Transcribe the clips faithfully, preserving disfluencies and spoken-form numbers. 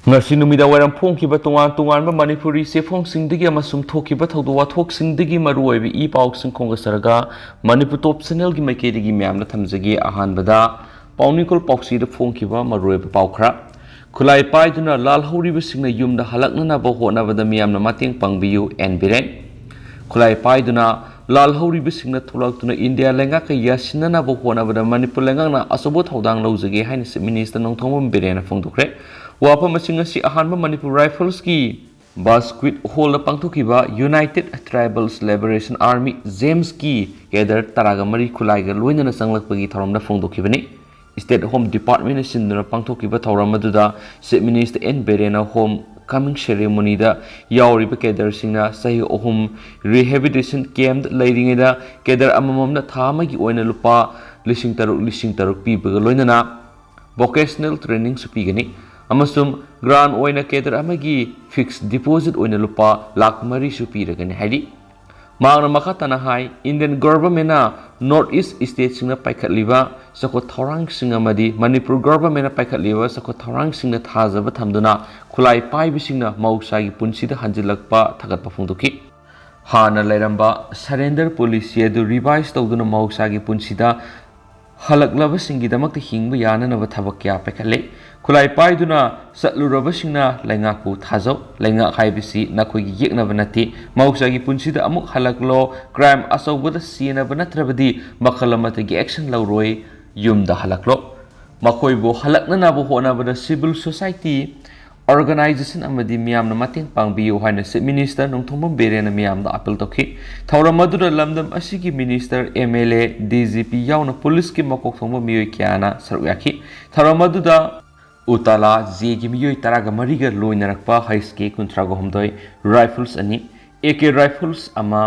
ꯉꯁꯤ ꯅꯨꯃꯤꯗꯥꯡ ꯋꯥꯏꯔꯝ ꯐꯣꯡꯈꯤꯕ ꯇꯣꯉꯥꯟ ꯇꯣꯉꯥꯟꯕ ꯃꯅꯤꯄꯨꯔꯤ ꯆꯦꯐꯣꯡꯁꯤꯡꯗꯒꯤ ꯑꯃꯁꯨꯡ ꯊꯣꯛꯈꯤꯕ ꯊꯧꯗꯣꯛ ꯋꯥꯊꯣꯛꯁꯤꯡꯗꯒꯤ ꯃꯔꯨꯑꯣꯏꯕ ꯏ ꯄꯥꯎꯁꯤꯡ ꯈꯣꯝꯒꯠꯆꯔꯒ ꯃꯅꯤꯄꯨꯔ ꯇꯣꯞ ꯆꯦꯅꯦꯜꯒꯤ ꯃꯥꯏꯀꯩꯗꯒꯤ ꯃꯌꯥꯝꯗ ꯊꯝꯖꯒꯦ꯫ ꯑꯍꯥꯟꯕꯗ ꯄꯥꯎꯅꯤꯡꯀꯣꯜ ꯄꯥꯎꯆꯦꯗ ꯐꯣꯡꯈꯤꯕ ꯃꯔꯨꯑꯣꯏꯕ ꯄꯥꯎ ꯈꯔ꯫ ꯈꯨꯠꯂꯥꯏ ꯄꯥꯏꯗꯨꯅ ꯂꯥꯜꯍꯧꯔꯤꯕꯁꯤꯡꯅ ꯌꯨꯝꯗ ꯍꯜꯂꯛꯅꯅꯕ ꯍꯣꯠꯅꯕꯗ ꯃꯤꯌꯥꯝꯅ ꯃꯇꯦꯡ ꯄꯥꯡꯕꯤꯌꯨ, ꯑꯦꯟ ꯕꯤꯔꯦꯟ꯫ ꯈꯨꯠꯂꯥꯏ ꯄꯥꯏꯗꯨꯅ ꯂꯥꯜꯍꯧꯔꯤꯕꯁꯤꯡꯅ ꯊꯣꯛꯂꯛꯇꯨꯅ ꯏꯟꯗꯤꯌꯥ ꯂꯩꯉꯥꯛꯀ ꯌꯥꯁꯤꯟꯅꯅꯕ ꯍꯣꯠꯅꯕꯗ ꯃꯅꯤꯄꯨꯔ ꯂꯩꯉꯥꯛꯅ ꯑꯆꯧꯕ ꯊꯧꯗꯥꯡ ꯂꯧꯖꯒꯦ ꯍꯥꯏꯅ ꯆꯤꯐ ꯃꯤꯅꯤꯁꯇꯔ ꯅꯣꯡꯊꯣꯝꯕꯝ ꯕꯤꯔꯦꯟꯅ ꯐꯣꯡꯗꯣꯛꯈ꯭ꯔꯦ꯫ ꯋꯥꯐꯝ ꯑꯁꯤ ꯉꯁꯤ ꯑꯍꯥꯟꯕ ꯃꯅꯤꯄꯨꯔ ꯔꯥꯏꯐꯜꯁꯀꯤ ꯕꯥꯁꯀ꯭ꯋꯤꯠ ꯍꯣꯜꯗ ꯄꯥꯡꯊꯣꯛꯈꯤꯕ United Tribals Liberation Army, ꯖꯦꯝꯁꯀꯤ ꯀꯦꯗꯔ ꯇꯔꯥꯒ ꯃꯔꯤ ꯈꯨꯠꯂꯥꯏꯒ ꯂꯣꯏꯅꯅ ꯆꯪꯂꯛꯄꯒꯤ ꯊꯧꯔꯝꯗ ꯐꯣꯡꯗꯣꯛꯈꯤꯕꯅꯤ꯫ ꯁ꯭ꯇꯦꯠ ꯍꯣꯝ ꯗꯤꯄꯥꯔꯠꯃꯦꯟꯅ ꯁꯤꯟꯗꯨꯅ ꯄꯥꯡꯊꯣꯛꯈꯤꯕ ꯊꯧꯔꯝ ꯑꯗꯨꯗ ꯆꯤꯐ ꯃꯤꯅꯤꯁꯇꯔ ꯑꯦꯟ ꯕꯤꯔꯦꯟꯅ ꯍꯣꯝ ꯀꯃꯤꯡ ꯁꯦꯔꯦꯃꯣꯅꯤꯗ ꯌꯥꯎꯔꯤꯕ ꯀꯦꯗꯔꯁꯤꯡꯅ ꯆꯍꯤ ꯑꯍꯨꯝ ꯔꯤꯍꯦꯕꯤꯂꯤꯇꯦꯁꯟ ꯀꯦꯝꯞꯇ ꯂꯩꯔꯤꯉꯩꯗ ꯀꯦꯗꯔ ꯑꯃꯃꯝꯅ ꯊꯥ ꯑꯃꯒꯤ ꯑꯣꯏꯅ ꯂꯨꯄꯥ ꯂꯤꯁꯤꯡ ꯇꯔꯨꯛ, ꯂꯤꯁꯤꯡ ꯇꯔꯨꯛ ꯄꯤꯕꯒ ꯂꯣꯏꯅꯅ ꯚꯣꯀꯦꯁꯅꯦꯜ ꯇ꯭ꯔꯦꯅꯤꯡꯁꯨ ꯄꯤꯒꯅꯤ ꯑꯃꯁꯨꯡ ꯒ꯭ꯔꯥꯟ ꯑꯣꯏꯅ ꯀꯦꯗꯔ ꯑꯃꯒꯤ ꯐꯤꯛꯁ ꯗꯤꯄꯣꯖꯤꯠ ꯑꯣꯏꯅ ꯂꯨꯄꯥ ꯂꯥꯈ ꯃꯔꯤꯁꯨ ꯄꯤꯔꯒꯅꯤ ꯍꯥꯏꯔꯤ꯫ ꯃꯍꯥꯛꯅ ꯃꯈꯥ ꯇꯥꯅ ꯍꯥꯏ, ꯏꯟꯗꯤꯌꯟ ꯒꯚꯔꯟꯃꯦꯟꯠꯅ ꯅꯣꯔꯠ ꯏꯁ꯭ꯠ ꯁ꯭ꯇꯦꯠꯁꯤꯡꯅ ꯄꯥꯏꯈꯠꯂꯤꯕ ꯆꯥꯎꯈꯠ ꯊꯧꯔꯥꯡꯁꯤꯡ ꯑꯃꯗꯤ ꯃꯅꯤꯄꯨꯔ ꯒꯚꯔꯟꯃꯦꯟꯠꯅ ꯄꯥꯏꯈꯠꯂꯤꯕ ꯆꯥꯎꯈꯠ ꯊꯧꯔꯥꯡꯁꯤꯡꯗ ꯊꯥꯖꯕ ꯊꯝꯗꯨꯅ ꯈꯨꯠꯂꯥꯏ ꯄꯥꯏꯕꯁꯤꯡꯅ ꯃꯍꯧꯁꯥꯒꯤ ꯄꯨꯟꯁꯤꯗ ꯍꯟꯖꯤꯜꯂꯛꯄ ꯊꯥꯒꯠꯄ ꯐꯣꯡꯗꯣꯛꯈꯤ꯫ ꯍꯥꯟꯅ ꯂꯩꯔꯝꯕ ꯁꯔꯦꯟꯗꯔ ꯄꯣꯂꯤꯁꯤ ꯑꯗꯨ ꯔꯤꯚꯥꯏꯁ ꯇꯧꯗꯨꯅ ꯃꯍꯧꯁꯥꯒꯤ ꯄꯨꯟꯁꯤꯗ ꯍꯜꯂꯛꯂꯕꯁꯤꯡꯒꯤꯗꯃꯛꯇ ꯍꯤꯡꯕ ꯌꯥꯅꯅꯕ ꯊꯕꯛ ꯀꯌꯥ ꯄꯥꯏꯈꯠꯂꯦ꯫ ꯈꯨꯠꯂꯥꯏ ꯄꯥꯏꯗꯨꯅ ꯆꯠꯂꯨꯔꯕꯁꯤꯡꯅ ꯂꯩꯉꯥꯛꯄꯨ ꯊꯥꯖꯧ꯫ ꯂꯩꯉꯥꯛ ꯍꯥꯏꯕꯁꯤ ꯅꯈꯣꯏꯒꯤ ꯌꯦꯛꯅꯕ ꯅꯠꯇꯦ꯫ ꯃꯍꯧꯁꯥꯒꯤ ꯄꯨꯟꯁꯤꯗ ꯑꯃꯨꯛ ꯍꯜꯂꯛꯂꯣ, ꯀ꯭ꯔꯥꯏꯝ ꯑꯆꯧꯕꯗ ꯆꯦꯟꯅꯕ ꯅꯠꯇ꯭ꯔꯕꯗꯤ ꯃꯈꯜ ꯑꯃꯠꯇꯒꯤ ꯑꯦꯛꯁꯟ ꯂꯧꯔꯣꯏ, ꯌꯨꯝꯗ ꯍꯜꯂꯛꯂꯣ꯫ ꯃꯈꯣꯏꯕꯨ ꯍꯜꯂꯛꯅꯅꯕ ꯍꯣꯠꯅꯕꯗ ꯁꯤꯚꯤꯜ ꯁꯣꯁꯥꯏꯇꯤ, ꯑꯣꯔꯒꯅꯥꯏꯖꯦꯁꯟ ꯑꯃꯗꯤ ꯃꯤꯌꯥꯝꯅ ꯃꯇꯦꯡ ꯄꯥꯡꯕꯤꯌꯨ ꯍꯥꯏꯅ ꯆꯤꯐ ꯃꯤꯅꯤꯁꯇꯔ ꯅꯣꯡꯊꯣꯝꯕꯝ ꯕꯤꯔꯦꯟꯅ ꯃꯤꯌꯥꯝꯗ ꯑꯥꯄꯤꯜ ꯇꯧꯈꯤ꯫ ꯊꯧꯔꯝ ꯑꯗꯨꯗ ꯂꯝꯗꯝ ꯑꯁꯤꯒꯤ ꯃꯤꯅꯤꯁꯇꯔ, ꯑꯦꯝ ꯑꯦꯜ ꯑꯦ, ꯗꯤ ꯖꯤ ꯄꯤ ꯌꯥꯎꯅ ꯄꯨꯂꯤꯁꯀꯤ ꯃꯀꯣꯛ ꯊꯣꯡꯕ ꯃꯤꯑꯣꯏ ꯀꯌꯥꯅ ꯁꯔꯨꯛ ꯌꯥꯈꯤ꯫ ꯊꯧꯔꯝ ꯑꯗꯨꯗ ꯎꯇꯥꯂꯥ ꯖꯦꯒꯤ ꯃꯤꯑꯣꯏ ꯇꯔꯥꯒ ꯃꯔꯤꯒ ꯂꯣꯏꯅꯔꯛꯄ ꯍꯩꯆ ꯀꯦ ꯀꯨꯟꯊ꯭ꯔꯥꯒ ꯍꯨꯝꯗꯣꯏ ꯔꯥꯏꯐꯜꯁ ꯑꯅꯤ, ꯑꯦ ꯀꯦ ꯔꯥꯏꯐꯜꯁ ꯑꯃ,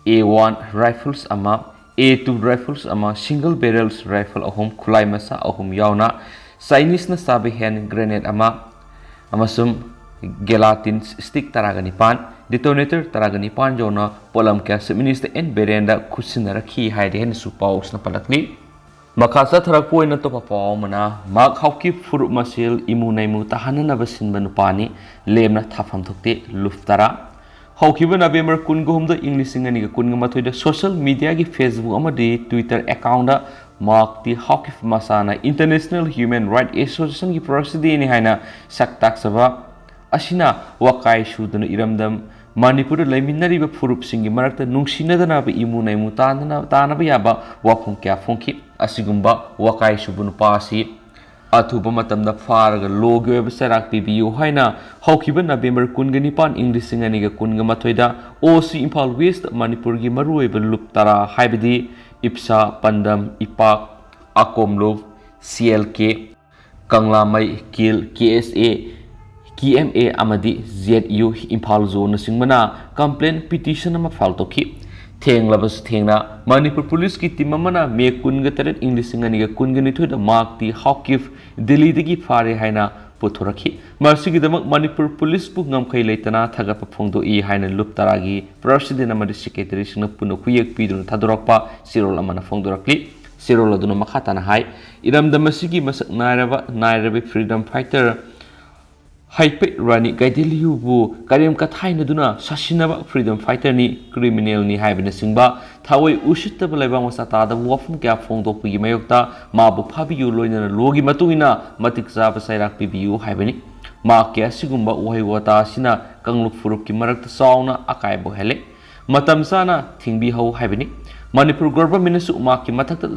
ꯑꯦ ꯋꯥꯟ ꯔꯥꯏꯐꯜꯁ ꯑꯃ, ꯑꯦ ꯇꯨ ꯔꯥꯏꯐꯜꯁ ꯑꯃ, ꯁꯤꯡꯒꯜ ꯕꯦꯔꯦꯜꯁ ꯔꯥꯏꯐꯜ ꯑꯍꯨꯝ, ꯈꯨꯠꯂꯥꯏ ꯃꯆꯥ ꯑꯍꯨꯝ ꯌꯥꯎꯅ ꯆꯥꯏꯅꯤꯁꯅ ꯁꯥꯕ ꯍꯦꯟ ꯒ꯭ꯔꯦꯅꯦꯗ ꯑꯃ ꯑꯃꯁꯨꯡ ꯒꯦꯂꯥꯇꯤꯟ ꯁ꯭ꯇꯤꯛ ꯇꯔꯥꯒ ꯅꯤꯄꯥꯟ, ꯗꯤꯇꯣꯅꯦꯇꯔ ꯇꯔꯥꯒ ꯅꯤꯄꯥꯟ ꯌꯥꯎꯅ ꯄꯣꯠꯂꯝ ꯀꯌꯥ ꯆꯤꯐ ꯃꯤꯅꯤꯁꯇꯔ ꯑꯦꯟ ꯕꯤꯔꯦꯟꯗ ꯈꯨꯠꯁꯤꯟꯅꯔꯛꯈꯤ ꯍꯥꯏꯗꯤ ꯍꯦꯟꯅꯁꯨ ꯄꯥꯎꯁꯤꯅ ꯄꯜꯂꯛꯂꯤ꯫ ꯃꯈꯥ ꯆꯠꯊꯔꯛꯄ ꯑꯣꯏꯅ ꯑꯇꯣꯞꯄ ꯄꯥꯎ ꯑꯃꯅ, ꯃꯍꯥꯛ ꯍꯥꯎꯀꯤꯞ ꯐꯨꯔꯨꯞ ꯃꯁꯦꯜ ꯏꯃꯨ ꯅꯩꯃꯨ ꯇꯥꯍꯟꯅꯅꯕ ꯁꯤꯟꯕ ꯅꯨꯄꯥꯅꯤ, ꯂꯦꯝꯅ ꯊꯥꯐꯝ ꯊꯣꯛꯇꯦ, ꯂꯨꯞ ꯇꯔꯥ꯫ ꯍꯧꯈꯤꯕ ꯅꯕꯦꯝꯕꯔ ꯀꯨꯟꯒ ꯍꯨꯝꯗꯣꯏ, ꯏꯪ ꯂꯤꯁꯤꯡ ꯑꯅꯤꯒ ꯀꯨꯟꯒ ꯃꯥꯊꯣꯏꯗ social mediaꯒꯤ Facebook ꯑꯃꯗꯤ Twitter accountꯇ ꯃꯍꯥꯛꯇꯤ ꯍꯥꯎꯀꯤꯞ ꯃꯁꯥꯅ International Human Rights Associationꯒꯤ Presidentꯅꯤ ꯍꯥꯏꯅ ꯁꯛ ꯇꯥꯛꯆꯕ ꯑꯁꯤꯅ ꯋꯥꯀꯥꯏ ꯁꯨꯗꯨꯅ ꯏꯔꯝꯗꯝ ꯃꯅꯤꯄꯨꯔꯗ ꯂꯩꯃꯤꯟꯅꯔꯤꯕ ꯐꯨꯔꯨꯞꯁꯤꯡꯒꯤ ꯃꯔꯛꯇ ꯅꯨꯡꯁꯤꯅꯗꯅꯕ ꯏꯃꯨ ꯅꯩꯃꯨ ꯇꯥꯅꯅ-, ꯇꯥꯅꯕ ꯌꯥꯕ ꯋꯥꯐꯝ ꯀꯌꯥ ꯐꯣꯡꯈꯤ꯫ ꯑꯁꯤꯒꯨꯝꯕ ꯋꯥꯀꯥꯏ ꯁꯨꯕ ꯅꯨꯄꯥ ꯑꯁꯤ ꯑꯊꯨꯕ ꯃꯇꯝꯗ ꯐꯥꯔꯒ ꯂꯣꯒꯤ ꯑꯣꯏꯕ ꯆꯩꯔꯥꯛ ꯄꯤꯕꯤꯌꯨ ꯍꯥꯏꯅ ꯍꯧꯈꯤꯕ ꯅꯕꯦꯝꯕꯔ ꯀꯨꯟꯒ ꯅꯤꯄꯥꯟ, ꯏꯪ ꯂꯤꯁꯤꯡ ꯑꯅꯤꯒ ꯀꯨꯟꯒ ꯃꯥꯊꯣꯏꯗ OC ꯏꯝꯐꯥꯜ West ꯃꯅꯤꯄꯨꯔꯒꯤ ꯃꯔꯨꯑꯣꯏꯕ ꯂꯨꯞ ꯇꯔꯥ ꯍꯥꯏꯕꯗꯤ ꯏꯞꯁꯥ, ꯄꯥꯟꯗꯝ, ꯏꯄꯥꯛ, ꯑꯀꯣꯝꯂꯨꯞ, CLK, ꯀꯪꯂꯥꯃꯩ, ꯀꯤꯜ, KSA, KMA ꯑꯃꯗꯤ ZU ꯏꯝꯐꯥꯜ Zoneꯅꯆꯤꯡꯕꯅ complaint petition ꯑꯃ file ꯇꯧꯈꯤ꯫ ꯊꯦꯡꯂꯕꯁꯨ ꯊꯦꯡꯅ ꯃꯅꯤꯄꯨꯔ ꯄꯨꯂꯤꯁꯀꯤ team ꯑꯃꯅ ꯃꯦ ꯀꯨꯟꯒ ꯇꯔꯦꯠ, ꯏꯪ ꯂꯤꯁꯤꯡ ꯑꯅꯤꯒ ꯀꯨꯟꯒ ꯅꯤꯊꯣꯏꯗ ꯃꯍꯥꯛꯇꯤ ꯍꯥꯎꯀꯤꯞ ꯗꯤꯜꯂꯤꯗꯒꯤ ꯐꯥꯔꯦ ꯍꯥꯏꯅ ꯄꯨꯊꯣꯔꯛꯈꯤ꯫ ꯃꯁꯤꯒꯤꯗꯃꯛ ꯃꯅꯤꯄꯨꯔ ꯄꯨꯂꯤꯁꯄꯨ ꯉꯝꯈꯩ ꯂꯩꯇꯅ ꯊꯥꯒꯠꯄ ꯐꯣꯡꯗꯣꯛꯏ ꯍꯥꯏꯅ ꯂꯨꯞ ꯇꯔꯥꯒꯤ President ꯑꯃꯗꯤ Secretaryꯁꯤꯡꯅ ꯄꯨꯟꯅ ꯈꯨꯌꯦꯛ ꯄꯤꯗꯨꯅ ꯊꯥꯗꯣꯔꯛꯄ ꯆꯦꯔꯣꯜ ꯑꯃꯅ ꯐꯣꯡꯗꯣꯔꯛꯂꯤ꯫ ꯆꯦꯔꯣꯜ ꯑꯗꯨꯅ ꯃꯈꯥ ꯇꯥꯅ ꯍꯥꯏ, ꯏꯔꯝꯗꯝ ꯑꯁꯤꯒꯤ ꯃꯁꯛ ꯅꯥꯏꯔꯕ, ꯅꯥꯏꯔꯕ freedom fighter ꯍꯩꯄꯩ ꯔꯥꯅꯤ ꯒꯥꯏꯗꯤꯟꯂꯤꯌꯨꯕꯨ ꯀꯔꯦꯝ ꯀꯊꯥꯏꯅꯗꯨꯅ ꯁꯥꯁꯤꯟꯅꯕ freedom fighterꯅꯤ, criminalꯅꯤ ꯍꯥꯏꯕꯅꯆꯤꯡꯕ ꯊꯥꯑꯣꯏ ꯎꯁꯤꯠꯇꯕ ꯂꯩꯕꯥꯛ ꯃꯆꯥ ꯇꯥꯗꯕ ꯋꯥꯐꯝ ꯀꯌꯥ ꯐꯣꯡꯗꯣꯛꯄꯒꯤ ꯃꯥꯌꯣꯛꯇ ꯃꯥꯕꯨ ꯐꯥꯕꯤꯌꯨ, ꯂꯣꯏꯅꯅ ꯂꯣꯒꯤ ꯃꯇꯨꯡ ꯏꯟꯅ ꯃꯇꯤꯛ ꯆꯥꯕ ꯆꯩꯔꯥꯛ ꯄꯤꯕꯤꯌꯨ ꯍꯥꯏꯕꯅꯤ꯫ ꯃꯍꯥꯛꯀꯤ ꯑꯁꯤꯒꯨꯝꯕ ꯎꯍꯩ ꯋꯥꯇꯥ ꯑꯁꯤꯅ ꯀꯥꯡꯂꯨꯞ ꯐꯨꯔꯨꯞꯀꯤ ꯃꯔꯛꯇ ꯆꯥꯎꯅ ꯑꯀꯥꯏꯕ ꯑꯣꯏꯍꯜꯂꯦ꯫ ꯃꯇꯝ ꯆꯥꯅ ꯊꯤꯡꯕꯤꯍꯧ ꯍꯥꯏꯕꯅꯤ꯫ ꯃꯅꯤꯄꯨꯔ governmentꯅꯁꯨ ꯃꯍꯥꯛꯀꯤ ꯃꯊꯛꯇ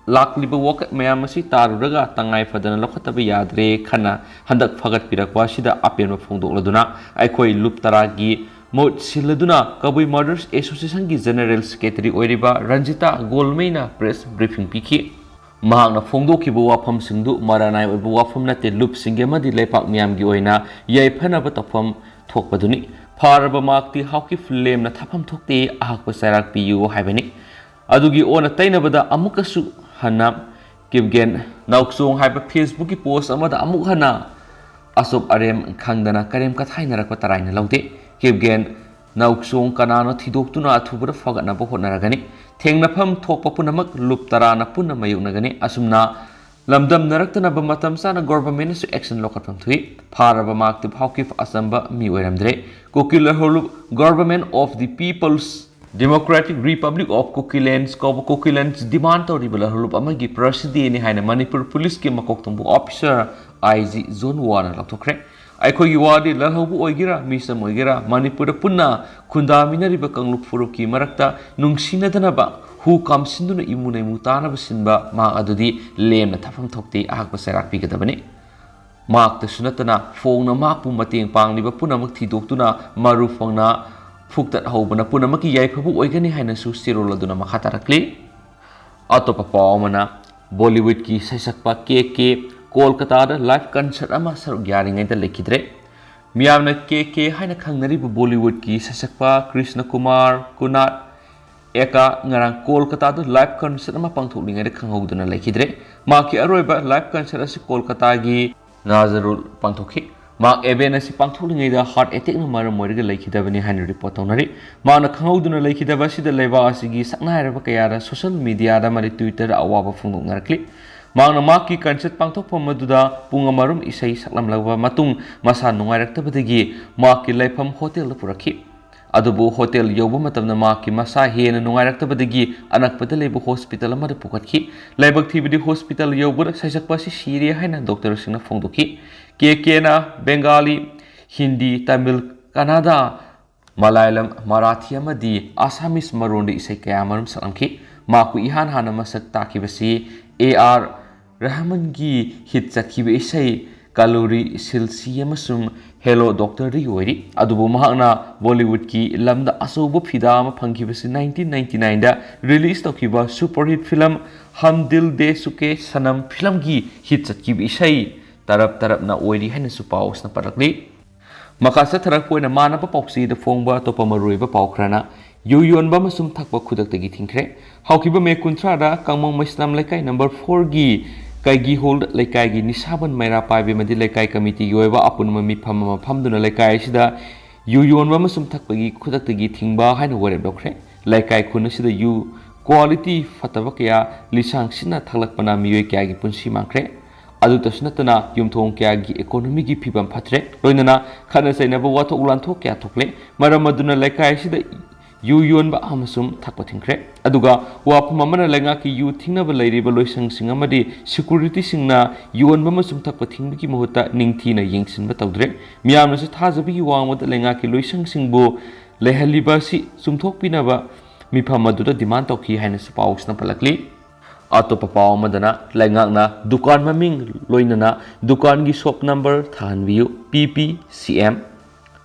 ꯂꯥꯛꯂꯤꯕ ꯋꯥꯀꯠ ꯃꯌꯥꯝ ꯑꯁꯤ ꯇꯥꯔꯨꯔꯒ ꯇꯉꯥꯏ ꯐꯗꯅ ꯂꯧꯈꯠꯇꯕ ꯌꯥꯗ꯭ꯔꯦ ꯈꯟꯅ ꯍꯟꯗꯛ ꯐꯒꯠꯄꯤꯔꯛꯄ ꯑꯁꯤꯗ ꯑꯄꯦꯟꯕ ꯐꯣꯡꯗꯣꯛꯂꯗꯨꯅ ꯑꯩꯈꯣꯏ ꯂꯨꯞ ꯇꯔꯥꯒꯤ ꯃꯍꯨꯠ ꯁꯤꯜꯂꯗꯨꯅ ꯀꯕꯨꯏ Mothers Associationꯒꯤ General Secretary ꯑꯣꯏꯔꯤꯕ ꯔꯟꯖꯤꯇꯥ ꯒꯣꯜꯃꯩꯅ press briefing ꯄꯤꯈꯤ꯫ ꯃꯍꯥꯛꯅ ꯐꯣꯡꯗꯣꯛꯈꯤꯕ ꯋꯥꯐꯝꯁꯤꯡꯗꯨ ꯃꯔꯥꯅꯥꯏ ꯑꯣꯏꯕ ꯋꯥꯐꯝ ꯅꯠꯇꯦ, ꯂꯨꯞꯁꯤꯡꯒꯤ ꯑꯃꯗꯤ ꯂꯩꯄꯥꯛ ꯃꯤꯌꯥꯝꯒꯤ ꯑꯣꯏꯅ ꯌꯥꯏꯐꯅꯕ ꯇꯧꯐꯝ ꯊꯣꯛꯄꯗꯨꯅꯤ꯫ ꯐꯥꯔꯕ ꯃꯍꯥꯛꯇꯤ ꯍꯥꯎꯀꯤꯞ ꯂꯦꯝꯅ ꯊꯥꯐꯝ ꯊꯣꯛꯇꯦ, ꯑꯍꯛꯄ ꯆꯩꯔꯥꯛ ꯄꯤꯌꯨ ꯍꯥꯏꯕꯅꯤ꯫ ꯑꯗꯨꯒꯤ ꯑꯣꯟꯅ ꯇꯩꯅꯕꯗ ꯑꯃꯨꯛꯀꯁꯨ ꯍꯟꯅ ꯀꯤꯞꯒꯦꯟ ꯅꯥꯎꯆꯣꯡ ꯍꯥꯏꯕ Facebookꯀꯤ post ꯑꯃꯗ ꯑꯃꯨꯛ ꯍꯟꯅ ꯑꯆꯨꯞ ꯑꯔꯦꯝ ꯈꯪꯗꯅ ꯀꯔꯦꯝ ꯀꯊꯥꯏꯅꯔꯛꯄ ꯇꯔꯥꯏꯅ ꯂꯧꯗꯦ꯫ ꯀꯤꯞꯒꯦꯟ ꯅꯥꯎꯆꯣꯡ ꯀꯅꯥꯅꯣ ꯊꯤꯗꯣꯛꯇꯨꯅ ꯑꯊꯨꯕꯗ ꯐꯒꯠꯅꯕ ꯍꯣꯠꯅꯔꯒꯅꯤ꯫ ꯊꯦꯡꯅꯐꯝ ꯊꯣꯛꯄ ꯄꯨꯝꯅꯃꯛ ꯂꯨꯞ ꯇꯔꯥꯅ ꯄꯨꯟꯅ ꯃꯥꯌꯣꯛꯅꯒꯅꯤ꯫ ꯑꯁꯨꯝꯅ ꯂꯝꯗꯝꯅꯔꯛꯇꯅꯕ ꯃꯇꯝ ꯆꯥꯅ ꯒꯣꯚꯔꯟꯃꯦꯟꯅꯁꯨ ꯑꯦꯛꯁꯟ ꯂꯧꯈꯠꯐꯝ ꯊꯣꯛꯏ꯫ ꯐꯥꯔꯕ ꯃꯍꯥꯛꯇꯤ ꯍꯧꯈꯤꯕ ꯑꯆꯝꯕ ꯃꯤ ꯑꯣꯏꯔꯝꯗ꯭ꯔꯦ꯫ ꯀꯨꯀꯤ ꯂꯍꯣꯂꯨꯞ Government of the People's Democratic Republic of Kukiland ꯀꯧꯕ ꯀꯨꯀꯤꯂꯦꯟꯁ ꯗꯤꯃꯥꯟ ꯇꯧꯔꯤꯕ ꯂꯍꯣꯂꯨꯞ ꯑꯃꯒꯤ ꯄ꯭ꯔꯁꯤꯗꯦꯟꯅꯤ ꯍꯥꯏꯅ ꯃꯅꯤꯄꯨꯔ ꯄꯨꯂꯤꯁꯀꯤ ꯃꯀꯣꯛ ꯊꯣꯡꯕ ꯑꯣꯐꯤꯁꯥꯔ ꯑꯥꯏ ꯖꯤ ꯖꯣꯟ ꯋꯥꯅ ꯂꯥꯎꯊꯣꯛꯈ꯭ꯔꯦ꯫ ꯑꯩꯈꯣꯏꯒꯤ ꯋꯥꯗꯤ ꯂꯜꯍꯧꯕ ꯑꯣꯏꯒꯦꯔꯥ, ꯃꯤꯆꯝ ꯑꯣꯏꯒꯦꯔꯥ, ꯃꯅꯤꯄꯨꯔꯗ ꯄꯨꯟꯅ ꯈꯨꯟꯗꯥꯃꯤꯟꯅꯔꯤꯕ ꯀꯥꯡꯂꯨꯞ ꯐꯨꯔꯨꯞꯀꯤ ꯃꯔꯛꯇ ꯅꯨꯡꯁꯤꯅꯗꯅꯕ ꯍꯨ ꯀꯥꯝꯁꯤꯟꯗꯨꯅ ꯏꯃꯨ ꯅꯩꯃꯨ ꯇꯥꯅꯕ ꯁꯤꯟꯕ ꯃꯍꯥꯛ ꯑꯗꯨꯗꯤ ꯂꯦꯝꯅ ꯊꯥꯐꯝ ꯊꯣꯛꯇꯦ, ꯑꯍꯥꯛꯄ ꯆꯩꯔꯥꯛ ꯄꯤꯒꯗꯕꯅꯤ꯫ ꯃꯍꯥꯛꯇꯁꯨ ꯅꯠꯇꯅ ꯐꯣꯡꯅ ꯃꯍꯥꯛꯄꯨ ꯃꯇꯦꯡ ꯄꯥꯡꯂꯤꯕ ꯄꯨꯝꯅꯃꯛ ꯊꯤꯗꯣꯛꯇꯨꯅ ꯃꯔꯨ ꯐꯪꯅ ꯐꯨꯛꯇꯠꯍꯧꯕꯅ ꯄꯨꯝꯅꯃꯛꯀꯤ ꯌꯥꯏꯐꯕ ꯑꯣꯏꯒꯅꯤ ꯍꯥꯏꯅꯁꯨ ꯆꯦꯔꯣꯜ ꯑꯗꯨꯅ ꯃꯈꯥ ꯇꯥꯔꯛꯂꯤ꯫ ꯑꯇꯣꯞꯄ ꯄꯥꯎ ꯑꯃꯅ, ꯕꯣꯂꯤꯋꯨꯗꯀꯤ ꯁꯩꯁꯛꯄ ꯀꯦ ꯀꯦ ꯀꯣꯜꯀꯇꯥꯗ ꯂꯥꯏꯚ ꯀꯟꯁꯔꯠ ꯑꯃ ꯁꯔꯨꯛ ꯌꯥꯔꯤꯉꯩꯗ ꯂꯩꯈꯤꯗ꯭ꯔꯦ꯫ ꯃꯤꯌꯥꯝꯅ ꯀꯦ ꯀꯦ ꯍꯥꯏꯅ ꯈꯪꯅꯔꯤꯕ ꯕꯣꯂꯤꯋꯨꯗꯀꯤ ꯁꯩꯁꯛꯄ ꯀ꯭ꯔꯤꯁꯅ ꯀꯨꯃꯥꯔ ꯀꯨꯅꯥꯠ ꯑꯦꯀꯥ ꯉꯔꯥꯡ ꯀꯣꯜꯀꯇꯥꯗ ꯂꯥꯏꯚ ꯀꯟꯁꯔꯠ ꯑꯃ ꯄꯥꯡꯊꯣꯛꯂꯤꯉꯩꯗ ꯈꯪꯍꯧꯗꯨꯅ ꯂꯩꯈꯤꯗ꯭ꯔꯦ꯫ ꯃꯍꯥꯛꯀꯤ ꯑꯔꯣꯏꯕ ꯂꯥꯏꯚ ꯀꯟꯁꯔꯠ ꯑꯁꯤ ꯀꯣꯜꯀꯇꯥꯒꯤ ꯅꯥꯖꯔꯨꯜ ꯄꯥꯡꯊꯣꯛꯈꯤ꯫ ꯃꯍꯥꯛ ꯏꯚꯦꯟꯠ ꯑꯁꯤ ꯄꯥꯡꯊꯣꯛꯂꯤꯉꯩꯗ ꯍꯥꯔꯠ ꯑꯦꯇꯦꯛꯅ ꯃꯔꯝ ꯑꯣꯏꯔꯒ ꯂꯩꯈꯤꯗꯕꯅꯤ ꯍꯥꯏꯅ ꯔꯤꯄꯣꯔꯠ ꯇꯧꯅꯔꯤ꯫ ꯃꯍꯥꯛꯅ ꯈꯪꯍꯧꯗꯨꯅ ꯂꯩꯈꯤꯗꯕ ꯑꯁꯤꯗ ꯂꯩꯕꯥꯛ ꯑꯁꯤꯒꯤ ꯁꯛꯅꯥꯏꯔꯕ ꯀꯌꯥꯗ ꯁꯣꯁꯤꯌꯦꯜ ꯃꯤꯗꯤꯌꯥꯗ ꯑꯃꯗꯤ ꯇ꯭ꯋꯤꯇꯔꯗ ꯑꯋꯥꯕ ꯐꯣꯡꯗꯣꯛꯅꯔꯛꯂꯤ꯫ ꯃꯍꯥꯛꯅ ꯃꯍꯥꯛꯀꯤ ꯀꯟꯁꯔꯠ ꯄꯥꯡꯊꯣꯛꯐꯝ ꯑꯗꯨꯗ ꯄꯨꯡ ꯑꯃꯔꯣꯝ ꯏꯁꯩ ꯁꯛꯂꯝꯂꯕ ꯃꯇꯨꯡ ꯃꯁꯥ ꯅꯨꯡꯉꯥꯏꯔꯛꯇꯕꯗꯒꯤ ꯃꯍꯥꯛꯀꯤ ꯂꯩꯐꯝ ꯍꯣꯇꯦꯜꯗ ꯄꯨꯔꯛꯈꯤ꯫ ꯑꯗꯨꯕꯨ ꯍꯣꯇꯦꯜ ꯌꯧꯕ ꯃꯇꯝꯗ ꯃꯍꯥꯛꯀꯤ ꯃꯁꯥ ꯍꯦꯟꯅ ꯅꯨꯡꯉꯥꯏꯔꯛꯇꯕꯗꯒꯤ ꯑꯅꯛꯄꯗ ꯂꯩꯕ ꯍꯣꯁꯄꯤꯇꯥꯜ ꯑꯃꯗ ꯄꯨꯈꯠꯈꯤ꯫ ꯂꯥꯏꯕꯛ ꯊꯤꯕꯗꯤ ꯍꯣꯁꯄꯤꯇꯥꯜ ꯌꯧꯕꯗ ꯁꯩꯁꯛꯄ ꯑꯁꯤ ꯁꯤꯔꯦ ꯍꯥꯏꯅ ꯗꯣꯛꯇꯔꯁꯤꯡꯅ ꯐꯣꯡꯗꯣꯛꯈꯤ꯫ ꯀꯦ ꯀꯦꯅ ꯕꯦꯡꯒꯥꯂꯤ, ꯍꯤꯟꯗꯤ, ꯇꯥꯃꯤꯜ, ꯀꯟꯅꯗ, ꯃꯂꯥꯌꯥꯂꯝ, ꯃꯔꯥꯊꯤ ꯑꯃꯗꯤ ꯑꯁꯥꯃꯤꯁ ꯃꯔꯣꯟꯗ ꯏꯁꯩ ꯀꯌꯥ ꯑꯃꯔꯣꯝ ꯁꯛꯂꯝꯈꯤ꯫ ꯃꯍꯥꯛꯄꯨ ꯏꯍꯥꯟ ꯍꯥꯟꯅ ꯃꯁꯛ ꯇꯥꯛꯈꯤꯕꯁꯤ ꯑꯦ ꯑꯥꯔ ꯔꯍꯃꯟꯒꯤ ꯍꯤꯠ ꯆꯠꯈꯤꯕ ꯏꯁꯩ ꯀꯂꯨꯔꯤ ꯁꯤꯜꯁꯤ ꯑꯃꯁꯨꯡ ꯍꯦꯂꯣ ꯗꯣꯛꯇꯔꯗꯒꯤ ꯑꯣꯏꯔꯤ꯫ ꯑꯗꯨꯕꯨ ꯃꯍꯥꯛꯅ ꯕꯣꯂꯤꯋꯨꯗꯀꯤ ꯂꯝꯗ ꯑꯆꯧꯕ ꯐꯤꯗꯥ ꯑꯃ ꯐꯪꯈꯤꯕꯁꯤ ꯅꯥꯏꯟꯇꯤꯟ ꯅꯥꯏꯟꯇꯤ ꯅꯥꯏꯟꯗ ꯔꯤꯂꯤꯖ ꯇꯧꯈꯤꯕ ꯁꯨꯄꯔꯍꯤꯠ ꯐꯤꯂꯝ ꯍꯝ ꯗꯤꯜ ꯗꯦ ꯆꯨꯀꯦ ꯁꯅꯝ ꯐꯤꯂꯝꯒꯤ ꯍꯤꯠ ꯆꯠꯈꯤꯕ ꯏꯁꯩ ꯇꯔꯞ ꯇꯔꯞꯅ ꯑꯣꯏꯔꯤ ꯍꯥꯏꯅꯁꯨ ꯄꯥꯎ ꯑꯁꯤꯅ ꯄꯜꯂꯛꯂꯤ꯫ ꯃꯈꯥ ꯆꯠꯊꯔꯛꯄ ꯑꯣꯏꯅ ꯃꯥꯟꯅꯕ ꯄꯥꯎꯆꯦꯗ ꯐꯣꯡꯕ ꯑꯇꯣꯞꯄ ꯃꯔꯨꯑꯣꯏꯕ ꯄꯥꯎ ꯈꯔꯅ, ꯌꯨ ꯌꯣꯟꯕ ꯑꯃꯁꯨꯡ ꯊꯛꯄ ꯈꯨꯗꯛꯇꯒꯤ ꯊꯤꯡꯈ꯭ꯔꯦ꯫ ꯍꯧꯈꯤꯕ ꯃꯦ ꯀꯨꯟꯊ꯭ꯔꯥꯗ ꯀꯥꯡꯃꯣꯡ ꯃꯩꯁꯅꯥꯝ ꯂꯩꯀꯥꯏ ꯅꯝꯕꯔ ꯐꯣꯔꯒꯤ ꯀꯩꯒꯤ ꯍꯣꯜꯗ ꯂꯩꯀꯥꯏꯒꯤ ꯅꯤꯁꯥꯕꯟ ꯃꯩꯔꯥ ꯄꯥꯏꯕꯤ ꯑꯃꯗꯤ ꯂꯩꯀꯥꯏ ꯀꯃꯤꯇꯤꯒꯤ ꯑꯣꯏꯕ ꯑꯄꯨꯟꯕ ꯃꯤꯐꯝ ꯑꯃ ꯐꯝꯗꯨꯅ ꯂꯩꯀꯥꯏ ꯑꯁꯤꯗ ꯌꯨ ꯌꯣꯟꯕ ꯑꯃꯁꯨꯡ ꯊꯛꯄꯒꯤ ꯈꯨꯗꯛꯇꯒꯤ ꯊꯤꯡꯕ ꯍꯥꯏꯅ ꯋꯥꯔꯦꯞ ꯂꯧꯈ꯭ꯔꯦ꯫ ꯂꯩꯀꯥꯏ ꯈꯨꯟ ꯑꯁꯤꯗ ꯌꯨ ꯀ꯭ꯋꯥꯂꯤꯇꯤ ꯐꯠꯇꯕ ꯀꯌꯥ ꯂꯤꯁꯥꯡ ꯁꯤꯠꯅ ꯊꯛꯂꯛꯄꯅ ꯃꯤꯑꯣꯏ ꯀꯌꯥꯒꯤ ꯄꯨꯟꯁꯤ ꯃꯥꯡꯈ꯭ꯔꯦ꯫ ꯑꯗꯨꯇꯁꯨ ꯅꯠꯇꯅ ꯌꯨꯝꯊꯣꯡ ꯀꯌꯥꯒꯤ ꯏꯀꯣꯅꯣꯃꯤꯒꯤ ꯐꯤꯕꯝ ꯐꯠꯇ꯭ꯔꯦ꯫ ꯂꯣꯏꯅꯅ ꯈꯠꯅ ꯆꯩꯅꯕ, ꯋꯥꯊꯣꯛ ꯂꯥꯟꯊꯣꯛ ꯀꯌꯥ ꯊꯣꯛꯂꯦ꯫ ꯃꯔꯝ ꯑꯗꯨꯅ ꯂꯩꯀꯥꯏ ꯑꯁꯤꯗ ꯌꯨ ꯌꯣꯟꯕ ꯑꯃꯁꯨꯡ ꯊꯛꯄ ꯊꯤꯡꯈ꯭ꯔꯦ꯫ ꯑꯗꯨꯒ ꯋꯥꯐꯝ ꯑꯃꯅ, ꯂꯩꯉꯥꯛꯀꯤ ꯌꯨ ꯊꯤꯡꯅꯕ ꯂꯩꯔꯤꯕ ꯂꯣꯏꯁꯪꯁꯤꯡ ꯑꯃꯗꯤ ꯁꯦꯀ꯭ꯌꯨꯔꯤꯇꯤꯁꯤꯡꯅ ꯌꯣꯟꯕ ꯑꯃꯁꯨꯡ ꯊꯛꯄ ꯊꯤꯡꯕꯒꯤ ꯃꯍꯨꯠꯇ ꯅꯤꯡꯊꯤꯅ ꯌꯦꯡꯁꯤꯟꯕ ꯇꯧꯗ꯭ꯔꯦ꯫ ꯃꯤꯌꯥꯝꯅꯁꯨ ꯊꯥꯖꯕꯒꯤ ꯋꯥꯡꯃꯗ ꯂꯩꯉꯥꯛꯀꯤ ꯂꯣꯏꯁꯪꯁꯤꯡꯕꯨ ꯂꯩꯍꯜꯂꯤꯕ ꯑꯁꯤ ꯆꯨꯝꯊꯣꯛꯄꯤꯅꯕ ꯃꯤꯐꯝ ꯑꯗꯨꯗ ꯗꯤꯃꯥꯟ ꯇꯧꯈꯤ ꯍꯥꯏꯅꯁꯨ ꯄꯥꯎꯁꯤꯅ ꯄꯜꯂꯛꯂꯤ꯫ ꯑꯇꯣꯞꯄ ꯄꯥꯎ ꯑꯃꯗꯅ, ꯂꯩꯉꯥꯛꯅ ꯗꯨꯀꯥꯟ ꯃꯃꯤꯡ ꯂꯣꯏꯅꯅ ꯗꯨꯀꯥꯟꯒꯤ ꯁꯣꯞ ꯅꯝꯕꯔ ꯊꯥꯍꯟꯕꯤꯌꯨ, ꯄꯤ ꯄꯤ ꯁꯤ ꯑꯦꯝ꯫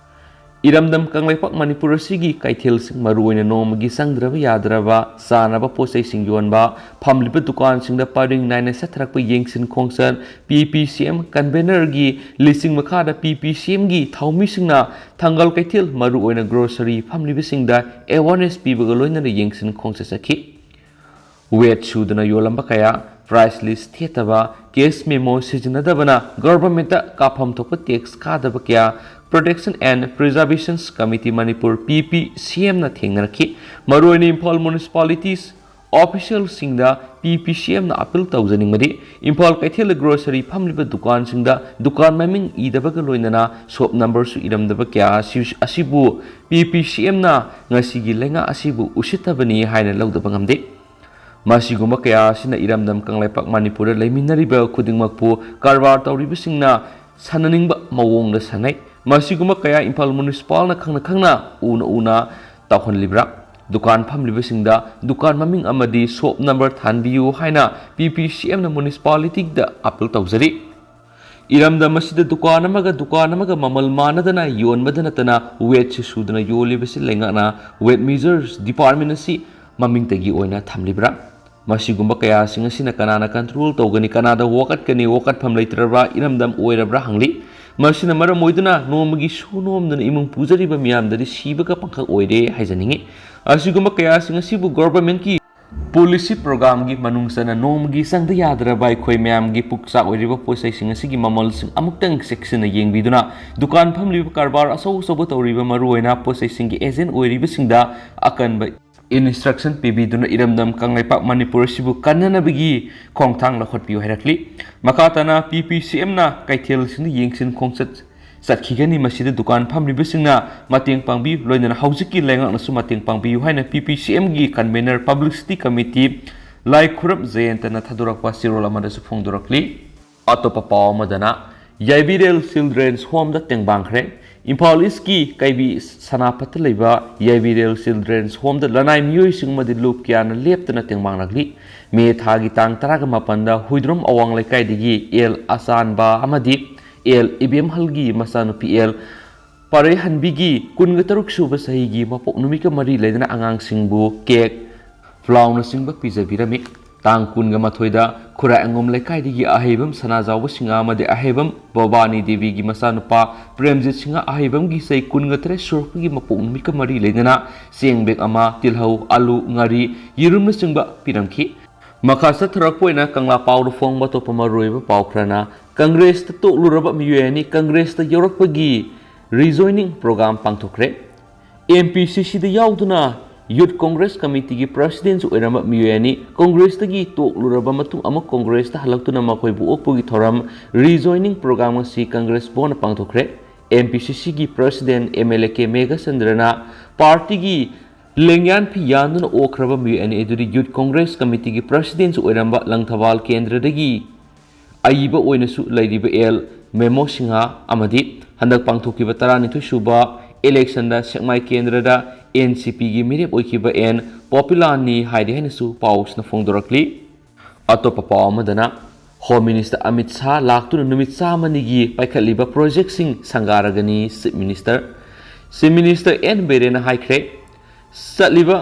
ꯏꯔꯝꯗꯝ ꯀꯪꯂꯩꯄꯥꯛ ꯃꯅꯤꯄꯨꯔ ꯑꯁꯤꯒꯤ ꯀꯩꯊꯦꯜꯁꯤꯡ, ꯃꯔꯨꯑꯣꯏꯅ ꯅꯣꯡꯃꯒꯤ ꯆꯪꯗ꯭ꯔꯕ ꯌꯥꯗ꯭ꯔꯕ ꯆꯥꯅꯕ ꯄꯣꯠꯆꯩꯁꯤꯡ ꯌꯣꯟꯕ ꯐꯝꯂꯤꯕ ꯗꯨꯀꯥꯟꯁꯤꯡꯗ ꯄꯔꯤꯡ ꯅꯥꯏꯅ ꯆꯠꯊꯔꯛꯄ ꯌꯦꯡꯁꯤꯟ ꯈꯣꯡꯆꯠ, ꯄꯤ ꯄꯤ ꯁꯤ ꯑꯦꯝ ꯀꯟꯚꯦꯅꯔꯒꯤ ꯂꯤꯁꯤꯡ ꯃꯈꯥꯗ ꯄꯤ ꯄꯤ ꯁꯤ ꯑꯦꯝꯒꯤ ꯊꯧꯃꯤꯁꯤꯡꯅ ꯊꯪꯒꯜ ꯀꯩꯊꯦꯜ, ꯃꯔꯨꯑꯣꯏꯅ ꯒ꯭ꯔꯣꯁꯔꯤ ꯐꯝꯂꯤꯕꯁꯤꯡꯗ ꯑꯦꯋꯥꯔꯅꯦꯁ ꯄꯤꯕꯒ ꯂꯣꯏꯅꯅ ꯌꯦꯡꯁꯤꯟ ꯈꯣꯡꯆꯠ ꯆꯠꯈꯤ꯫ ꯋꯦꯠ ꯁꯨꯗꯅ ꯌꯣꯜꯂꯝꯕ ꯀꯌꯥ, ꯄ꯭ꯔꯥꯏꯁ ꯂꯤꯁ ꯊꯦꯠꯇꯕ, ꯀꯦꯁ ꯃꯦꯃꯣ ꯁꯤꯖꯤꯟꯅꯗꯕꯅ ꯒꯚꯔꯟꯃꯦꯟꯠꯇ ꯀꯥꯐꯝ ꯊꯣꯛꯄ ꯇꯦꯛꯁ ꯀꯥꯗꯕ ꯀꯌꯥ, Protection and Preservation Committee Manipur, ꯄꯤ ꯄꯤ ꯁꯤ ꯑꯦꯝꯅ ꯊꯦꯡꯅꯔꯛꯈꯤ꯫ ꯃꯔꯨꯑꯣꯏꯅ ꯏꯝꯐꯥꯜ ꯃ꯭ꯌꯨꯅꯤꯁꯤꯄꯥꯂꯤꯇꯤꯁ ꯑꯣꯐꯤꯁꯤꯌꯦꯜꯁꯤꯡꯗ ꯄꯤ ꯄꯤ ꯁꯤ ꯑꯦꯝꯅ ꯑꯄꯤꯜ ꯇꯧꯖꯅꯤꯡꯕꯗꯤ, ꯏꯝꯐꯥꯜ ꯀꯩꯊꯦꯜꯗ ꯒ꯭ꯔꯣꯁꯔꯤ ꯐꯝꯂꯤꯕ ꯗꯨꯀꯥꯟꯁꯤꯡꯗ ꯗꯨꯀꯥꯟ ꯃꯃꯤꯡ ꯏꯗꯕꯒ ꯂꯣꯏꯅꯅ ꯁꯣꯞ ꯅꯝꯕꯔꯁꯨ ꯏꯔꯝꯗꯕ ꯀꯌꯥ ꯑꯁꯤ, ꯑꯁꯤꯕꯨ ꯄꯤ ꯄꯤ ꯁꯤ ꯑꯦꯝꯅ ꯉꯁꯤꯒꯤ ꯂꯩꯉꯥꯛ ꯑꯁꯤꯕꯨ ꯎꯁꯤꯠꯇꯕꯅꯤ ꯍꯥꯏꯅ ꯂꯧꯗꯕ ꯉꯝꯗꯦ꯫ ꯃꯁꯤꯒꯨꯝꯕ ꯀꯌꯥ ꯑꯁꯤꯅ ꯏꯔꯝꯗꯝ ꯀꯪꯂꯩꯄꯥꯛ ꯃꯅꯤꯄꯨꯔꯗ ꯂꯩꯃꯤꯟꯅꯔꯤꯕ ꯈꯨꯗꯤꯡꯃꯛꯄꯨ ꯀꯔꯕꯥꯔ ꯇꯧꯔꯤꯕꯁꯤꯡꯅ ꯁꯥꯟꯅꯅꯤꯡꯕ ꯃꯑꯣꯡꯗ ꯁꯥꯟꯅꯩ꯫ ꯃꯁꯤꯒꯨꯝꯕ ꯀꯌꯥ ꯏꯝꯐꯥꯜ ꯃ꯭ꯌꯨꯅꯤꯁꯤꯄꯥꯜꯅ ꯈꯪꯅ ꯈꯪꯅ, ꯎꯅ ꯎꯅ ꯇꯧꯍꯜꯂꯤꯕ꯭ꯔꯥ? ꯗꯨꯀꯥꯟ ꯐꯝꯂꯤꯕꯁꯤꯡꯗ ꯗꯨꯀꯥꯟ ꯃꯃꯤꯡ ꯑꯃꯗꯤ ꯁꯣꯞ ꯅꯝꯕꯔ ꯊꯥꯟꯕꯤꯌꯨ ꯍꯥꯏꯅ ꯄꯤ ꯄꯤ ꯁꯤ ꯑꯦꯝꯅ ꯃ꯭ꯌꯨꯅꯤꯁꯤꯄꯥꯂꯤꯇꯤꯗ ꯑꯄꯤꯜ ꯇꯧꯖꯔꯤ꯫ ꯏꯔꯝꯗꯝ ꯑꯁꯤꯗ ꯗꯨꯀꯥꯟ ꯑꯃꯒ ꯗꯨꯀꯥꯟ ꯑꯃꯒ ꯃꯃꯜ ꯃꯥꯟꯅꯗꯅ ꯌꯣꯟꯕꯗ ꯅꯠꯇꯅ ꯋꯦꯠꯁꯨ ꯁꯨꯗꯅ ꯌꯣꯜꯂꯤꯕꯁꯤ ꯂꯩꯉꯥꯛꯅ ꯋꯦꯠ ꯃꯦꯖꯔꯁ ꯗꯤꯄꯥꯔꯠꯃꯦꯟ ꯑꯁꯤ ꯃꯃꯤꯡꯇꯒꯤ ꯑꯣꯏꯅ ꯊꯝꯂꯤꯕ꯭ꯔꯥ? ꯃꯁꯤꯒꯨꯝꯕ ꯀꯌꯥꯁꯤꯡ ꯑꯁꯤꯅ ꯀꯅꯥꯅ ꯀꯟꯇ꯭ꯔꯣꯜ ꯇꯧꯒꯅꯤ? ꯀꯅꯥꯗ ꯋꯥꯀꯠꯀꯅꯤ? ꯋꯥꯀꯠꯐꯝ ꯂꯩꯇ꯭ꯔꯕ꯭ꯔꯥ? ꯏꯔꯝꯗꯝ ꯑꯣꯏꯔꯕ꯭ꯔꯥ ꯍꯪꯂꯤ꯫ ꯃꯁꯤꯅ ꯃꯔꯝ ꯑꯣꯏꯗꯨꯅ ꯅꯣꯡꯃꯒꯤ ꯁꯨ ꯅꯣꯝꯗꯨꯅ ꯏꯃꯨꯡ ꯄꯨꯖꯔꯤꯕ ꯃꯤꯌꯥꯝꯗꯗꯤ ꯁꯤꯕꯒ ꯄꯪꯈꯛ ꯑꯣꯏꯔꯦ ꯍꯥꯏꯖꯅꯤꯡꯏ꯫ ꯑꯁꯤꯒꯨꯝꯕ ꯀꯌꯥꯁꯤꯡ ꯑꯁꯤꯕꯨ ꯒꯣꯚꯔꯟꯃꯦꯟꯠꯀꯤ ꯄꯣꯂꯤꯁꯤ ꯄ꯭ꯔꯣꯒ꯭ꯔꯥꯝꯒꯤ ꯃꯅꯨꯡ ꯆꯟꯅ ꯅꯣꯡꯃꯒꯤ ꯆꯪꯗ ꯌꯥꯗ꯭ꯔꯕ ꯑꯩꯈꯣꯏ ꯃꯌꯥꯝꯒꯤ ꯄꯨꯛꯆꯥꯛ ꯑꯣꯏꯔꯤꯕ ꯄꯣꯠꯆꯩꯁꯤꯡ ꯑꯁꯤꯒꯤ ꯃꯃꯜꯁꯤꯡ ꯑꯃꯨꯛꯇꯪ ꯆꯦꯛꯁꯤꯟꯅ ꯌꯦꯡꯕꯤꯗꯨꯅ, ꯗꯨꯀꯥꯟ ꯐꯝꯂꯤꯕ, ꯀꯔꯕꯥꯔ ꯑꯆꯧ ꯑꯆꯧꯕ ꯇꯧꯔꯤꯕ, ꯃꯔꯨꯑꯣꯏꯅ ꯄꯣꯠꯆꯩꯁꯤꯡꯒꯤ ꯑꯦꯖꯦꯟꯠ ꯑꯣꯏꯔꯤꯕꯁꯤꯡꯗ ꯑꯀꯟꯕ instruction ꯄꯤꯕꯤꯗꯨꯅ ꯏꯔꯝꯗꯝ ꯀꯪꯂꯩꯄꯥꯛ ꯃꯅꯤꯄꯨꯔ ꯑꯁꯤꯕꯨ ꯀꯟꯅꯅꯕꯒꯤ ꯈꯣꯡꯊꯥꯡ ꯂꯧꯈꯠꯄꯤꯌꯨ ꯍꯥꯏꯔꯛꯂꯤ꯫ ꯃꯈꯥ ꯇꯥꯅ P P C M ꯅ ꯀꯩꯊꯦꯜꯁꯤꯡꯗ ꯌꯦꯡꯁꯤꯟ ꯈꯣꯡꯆꯠ ꯆꯠꯈꯤꯒꯅꯤ꯫ ꯃꯁꯤꯗ ꯗꯨꯀꯥꯟ ꯐꯝꯂꯤꯕꯁꯤꯡꯅ ꯃꯇꯦꯡ ꯄꯥꯡꯕꯤꯌꯨ, ꯂꯣꯏꯅꯅ ꯍꯧꯖꯤꯛꯀꯤ ꯂꯩꯉꯥꯛꯅꯁꯨ ꯃꯇꯦꯡ ꯄꯥꯡꯕꯤꯌꯨ ꯍꯥꯏꯅ P P C M ꯒꯤ convener Publicity Committee ꯂꯥꯏꯈꯨꯔꯝ ꯖꯌꯟꯇꯅ ꯊꯥꯗꯣꯔꯛꯄ ꯆꯦꯔꯣꯜ ꯑꯃꯗꯁꯨ ꯐꯣꯡꯗꯣꯔꯛꯂꯤ꯫ ꯑꯇꯣꯞꯄ ꯄꯥꯎ ꯑꯃꯗꯅ, ꯌꯥꯏꯕꯤꯔꯦꯜ Children's Home ꯗ ꯇꯦꯡꯕꯥꯡꯈ꯭ꯔꯦ꯫ ꯏꯝꯐꯥꯜ ꯏꯁꯀꯤ ꯀꯩꯕꯤ ꯁꯅꯥꯄꯠꯇ ꯂꯩꯕ ꯌꯥꯏꯕꯤꯔꯦꯜ Children's Home ꯗ ꯂꯅꯥꯏ ꯃꯤꯑꯣꯏꯁꯤꯡ ꯑꯃꯗꯤ ꯂꯨꯞ ꯀꯌꯥꯅ ꯂꯦꯞꯇꯅ ꯇꯦꯡꯕꯥꯡꯂꯛꯂꯤ꯫ ꯃꯦ ꯊꯥꯒꯤ ꯇꯥꯡ ꯇꯔꯥꯒ ꯃꯥꯄꯟꯗ ꯍꯨꯏꯗ꯭ꯔꯣꯝ ꯑꯋꯥꯡ ꯂꯩꯀꯥꯏꯗꯒꯤ ꯑꯦꯜ ꯑꯆꯥꯟꯕ ꯑꯃꯗꯤ ꯑꯦꯜ ꯏꯕꯦꯝꯍꯜꯒꯤ ꯃꯆꯥꯅꯨꯄꯤ ꯑꯦꯜ ꯄꯥꯔꯩꯍꯟꯕꯤꯒꯤ ꯀꯨꯟꯒ ꯇꯔꯨꯛ ꯁꯨꯕ ꯆꯍꯤꯒꯤ ꯃꯄꯣꯛ ꯅꯨꯃꯤꯠꯀ ꯃꯔꯤ ꯂꯩꯅꯅ ꯑꯉꯥꯡꯁꯤꯡꯕꯨ ꯀꯦꯛ, ꯐ꯭ꯂꯥꯎꯅꯆꯤꯡꯕ ꯄꯤꯖꯕꯤꯔꯝꯃꯤ꯫ ꯇꯥꯡ ꯀꯨꯟꯒ ꯃꯥꯊꯣꯏꯗ ꯈꯨꯔꯥꯏ ꯑꯉꯣꯝ ꯂꯩꯀꯥꯏꯗꯒꯤ ꯑꯍꯩꯕꯝ ꯁꯅꯥꯖꯥꯎꯕ ꯁꯤꯡꯍ ꯑꯃꯗꯤ ꯑꯍꯩꯕꯝ ꯚꯕꯥꯅꯤ ꯗꯦꯕꯤꯒꯤ ꯃꯆꯥꯅꯨꯄꯥ ꯄ꯭ꯔꯦꯝꯖꯤꯠ ꯁꯤꯡꯍ ꯑꯍꯩꯕꯝꯒꯤ ꯆꯍꯤ ꯀꯨꯟꯒ ꯇꯔꯦꯠ ꯁꯨꯔꯛꯄꯒꯤ ꯃꯄꯣꯛ ꯅꯨꯃꯤꯠꯀ ꯃꯔꯤ ꯂꯩꯅꯅ ꯆꯦꯡ ꯕꯦꯛ ꯑꯃ, ꯇꯤꯜꯍꯧ, ꯑꯂꯨ, ꯉꯥꯔꯤ, ꯌꯦꯔꯨꯝꯅꯆꯤꯡꯕ ꯄꯤꯔꯝꯈꯤ꯫ ꯃꯈꯥ ꯆꯠꯊꯔꯛꯄ ꯑꯣꯏꯅ ꯀꯪꯂꯥ ꯄꯥꯎꯗ ꯐꯣꯡꯕ ꯑꯇꯣꯞꯄ ꯃꯔꯨꯑꯣꯏꯕ ꯄꯥꯎ ꯈꯔꯅ, ꯀꯪꯒ꯭ꯔꯦꯁꯇ ꯇꯣꯛꯂꯨꯔꯕ ꯃꯤꯑꯣꯏ ꯑꯅꯤ ꯀꯪꯒ꯭ꯔꯦꯁꯇ ꯌꯧꯔꯛꯄꯒꯤ rejoining program ꯄꯥꯡꯊꯣꯛꯈ꯭ꯔꯦ꯫ M P C C ꯗ ꯌꯥꯎꯗꯨꯅ Youth Congress Committee ꯒꯤ President ꯑꯣꯏꯔꯝꯕ ꯃꯤꯑꯣꯏ ꯑꯅꯤ ꯀꯪꯒ꯭ꯔꯦꯁꯇꯒꯤ ꯇꯣꯛꯂꯨꯔꯕ ꯃꯇꯨꯡ ꯑꯃꯨꯛ ꯀꯪꯒ꯭ꯔꯦꯁꯇ ꯍꯜꯂꯛꯇꯨꯅ ꯃꯈꯣꯏꯕꯨ ꯑꯣꯛꯄꯒꯤ ꯊꯧꯔꯝ rejoining program ꯑꯁꯤ Congress ꯚꯕꯟꯗ ꯄꯥꯡꯊꯣꯛꯈ꯭ꯔꯦ꯫ M P C C ꯒꯤ President M L A K ꯃꯦꯘꯆꯟꯗ꯭ꯔꯅ party ꯒꯤ ꯂꯦꯡꯌꯥꯟ ꯐꯤ ꯌꯥꯟꯗꯨꯅ ꯑꯣꯛꯈ꯭ꯔꯕ ꯃꯤꯑꯣꯏ ꯑꯅꯤ ꯑꯗꯨꯗꯤ Youth Congress Committee ꯒꯤ President ꯑꯣꯏꯔꯝꯕ ꯂꯪꯊꯕꯥꯜ ꯀꯦꯟꯗ꯭ꯔꯗꯒꯤ ꯑꯏꯕ ꯑꯣꯏꯅꯁꯨ ꯂꯩꯔꯤꯕ ꯑꯦꯜ ꯃꯦꯃꯣ ꯁꯤꯡꯍ ꯑꯃꯗꯤ ꯍꯟꯗꯛ ꯄꯥꯡꯊꯣꯛꯈꯤꯕ ꯇꯔꯥꯅꯤꯊꯣꯏ ꯁꯨꯕ election ꯗ ꯁꯦꯛꯃꯥꯏ ꯀꯦꯟꯗ꯭ꯔꯗ N C P ꯒꯤ ꯃꯤꯔꯦꯞ ꯑꯣꯏꯈꯤꯕ ꯑꯦꯟ ꯄꯣꯄꯨꯂꯥꯅꯤ ꯍꯥꯏꯔꯤ ꯍꯥꯏꯅꯁꯨ ꯄꯥꯎꯁꯤꯅ ꯐꯣꯡꯗꯣꯔꯛꯂꯤ꯫ ꯑꯇꯣꯞꯄ ꯄꯥꯎ ꯑꯃꯗꯅ, Home Minister ꯑꯃꯤꯠ ꯁꯥꯍ ꯂꯥꯛꯇꯨꯅ ꯅꯨꯃꯤꯠ ꯆꯥꯝꯃꯅꯤꯒꯤ ꯄꯥꯏꯈꯠꯂꯤꯕ project ꯁꯤꯡ ꯁꯪꯒꯥꯔꯒꯅꯤ꯫ Chief Minister, Chief Minister N ꯕꯤꯔꯦꯟꯅ ꯍꯥꯏꯈ꯭ꯔꯦ꯫ ꯆꯠꯂꯤꯕ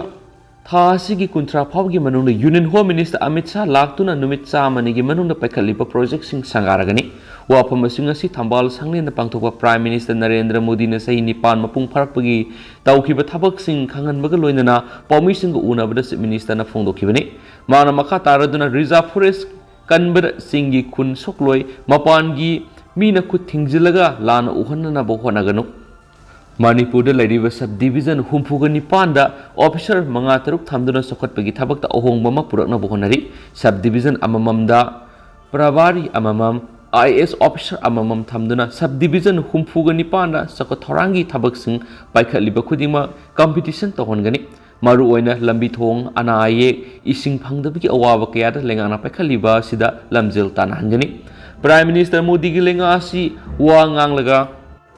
ꯊꯥ ꯑꯁꯤꯒꯤ ꯀꯨꯟꯊ꯭ꯔꯥ ꯐꯥꯎꯕꯒꯤ ꯃꯅꯨꯡꯗ Union Home Minister Amit Shah ꯂꯥꯛꯇꯨꯅ ꯅꯨꯃꯤꯠ ꯆꯥꯝꯃꯅꯤꯒꯤ ꯃꯅꯨꯡꯗ ꯄꯥꯏꯈꯠꯂꯤꯕ project ꯁꯤꯡ ꯁꯪꯒꯥꯔꯒꯅꯤ꯫ ꯋꯥꯐꯝ ꯑꯁꯤ ꯉꯁꯤ ꯊꯝꯕꯥꯜ ꯁꯪꯂꯦꯟꯗ ꯄꯥꯡꯊꯣꯛꯄ Prime Minister ꯅꯔꯦꯟꯗ꯭ꯔ ꯃꯣꯗꯤꯅ ꯆꯍꯤ ꯅꯤꯄꯥꯟ ꯃꯄꯨꯡ ꯐꯥꯔꯛꯄꯒꯤ ꯇꯧꯈꯤꯕ ꯊꯕꯛꯁꯤꯡ ꯈꯪꯍꯟꯕꯒ ꯂꯣꯏꯅꯅ ꯄꯥꯎꯃꯤꯁꯤꯡꯒ ꯎꯅꯕꯗ Chief Minister ꯅ ꯐꯣꯡꯗꯣꯛꯈꯤꯕꯅꯤ꯫ ꯃꯥꯅ ꯃꯈꯥ ꯇꯥꯔꯗꯨꯅ Reserve Forest ꯀꯟꯕꯗ ꯆꯤꯡꯒꯤ ꯈꯨꯟ ꯁꯣꯛꯂꯣꯏ, ꯃꯄꯥꯟꯒꯤ ꯃꯤꯅ ꯈꯨꯠ ꯊꯤꯡꯖꯤꯜꯂꯒ ꯂꯥꯟꯅ ꯎꯍꯟꯅꯅꯕ ꯍꯣꯠꯅꯒꯅꯨ꯫ ꯃꯅꯤꯄꯨꯔꯗ ꯂꯩꯔꯤꯕ sub division ꯍꯨꯝꯐꯨꯒ ꯅꯤꯄꯥꯟꯗ officer ꯃꯉꯥ ꯇꯔꯨꯛ ꯊꯝꯗꯨꯅ ꯆꯥꯎꯈꯠꯄꯒꯤ ꯊꯕꯛꯇ ꯑꯍꯣꯡꯕ ꯑꯃ ꯄꯨꯔꯛꯅꯕ ꯍꯣꯠꯅꯔꯤ꯫ Sub division ꯑꯃꯃꯝꯗ ꯄ꯭ꯔꯚꯥꯔꯤ ꯑꯃꯃꯝ, I A S officer ꯑꯃꯃꯝ ꯊꯝꯗꯨꯅ sub division ꯍꯨꯝꯐꯨꯒ ꯅꯤꯄꯥꯟꯗ ꯆꯥꯎꯈꯠ ꯊꯧꯔꯥꯡꯒꯤ ꯊꯕꯛꯁꯤꯡ ꯄꯥꯏꯈꯠꯂꯤꯕ ꯈꯨꯗꯤꯡꯃꯛ competition ꯇꯧꯍꯟꯒꯅꯤ꯫ ꯃꯔꯨꯑꯣꯏꯅ ꯂꯝꯕꯤ ꯊꯣꯡ, ꯑꯅꯥ ꯑꯌꯦꯛ, ꯏꯁꯤꯡ ꯐꯪꯗꯕꯒꯤ ꯑꯋꯥꯕ ꯀꯌꯥꯗ ꯂꯩꯉꯥꯛꯅ ꯄꯥꯏꯈꯠꯂꯤꯕ ꯑꯁꯤꯗ ꯂꯝꯖꯦꯜ ꯇꯥꯟꯅꯍꯟꯒꯅꯤ꯫ Prime Minister ꯃꯣꯗꯤꯒꯤ ꯂꯩꯉꯥꯛ ꯑꯁꯤ ꯋꯥ ꯉꯥꯡꯂꯒ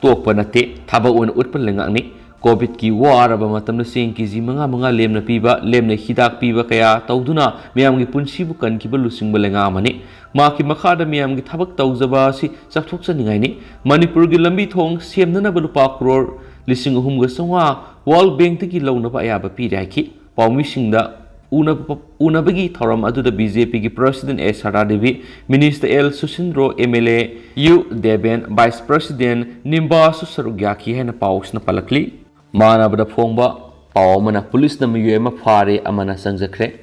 ꯇꯣꯛꯄ ꯅꯠꯇꯦ, ꯊꯕꯛ ꯑꯣꯏꯅ ꯎꯠꯄ ꯂꯩꯉꯥꯛꯅꯤ꯫ COVIDꯀꯤ ꯋꯥꯔꯕ ꯃꯇꯝꯗ ꯆꯦꯡ KG ꯃꯉꯥ ꯃꯉꯥ ꯂꯦꯝꯅ ꯄꯤꯕ, ꯂꯦꯝꯅ ꯍꯤꯗꯥꯛ ꯄꯤꯕ ꯀꯌꯥ ꯇꯧꯗꯨꯅ ꯃꯤꯌꯥꯝꯒꯤ ꯄꯨꯟꯁꯤꯕꯨ ꯀꯟꯈꯤꯕ ꯂꯨꯆꯤꯡꯕ ꯂꯩꯉꯥꯛ ꯑꯃꯅꯤ꯫ ꯃꯍꯥꯛꯀꯤ ꯃꯈꯥꯗ ꯃꯤꯌꯥꯝꯒꯤ ꯊꯕꯛ ꯇꯧꯖꯕ ꯑꯁꯤ ꯆꯥꯎꯊꯣꯛꯆꯅꯤꯡꯉꯥꯏꯅꯤ꯫ ꯃꯅꯤꯄꯨꯔꯒꯤ ꯂꯝꯕꯤ ꯊꯣꯡ ꯁꯦꯝꯅꯅꯕ ꯂꯨꯄꯥ ꯀ꯭ꯔꯣꯔ ꯂꯤꯁꯤꯡ ꯑꯍꯨꯝꯒ ꯆꯥꯝꯃꯉꯥ World Bankꯇꯒꯤ ꯂꯧꯅꯕ ꯑꯌꯥꯕ ꯄꯤꯔꯦ ꯍꯥꯏꯈꯤ꯫ ꯄꯥꯎꯃꯤꯁꯤꯡꯗ ꯎꯅꯕ-, ꯎꯅꯕꯒꯤ ꯊꯧꯔꯝ ꯑꯗꯨꯗ BJPꯒꯤ President S Sarda Devi, Minister L Susindro, MLA U Deven, Vice President ꯅꯤꯝꯕꯥꯁꯨ ꯁꯔꯨꯛ ꯌꯥꯈꯤ ꯍꯥꯏꯅ ꯄꯥꯎꯁꯤꯅ ꯄꯜꯂꯛꯂꯤ꯫ ꯃꯥꯟꯅꯕꯗ ꯐꯣꯡꯕ ꯄꯥꯎ ꯑꯃꯅ ꯄꯨꯂꯤꯁꯅ ꯃꯤꯑꯣꯏ ꯑꯃ ꯐꯥꯔꯦ, ꯑꯃꯅ ꯆꯪꯖꯈ꯭ꯔꯦ꯫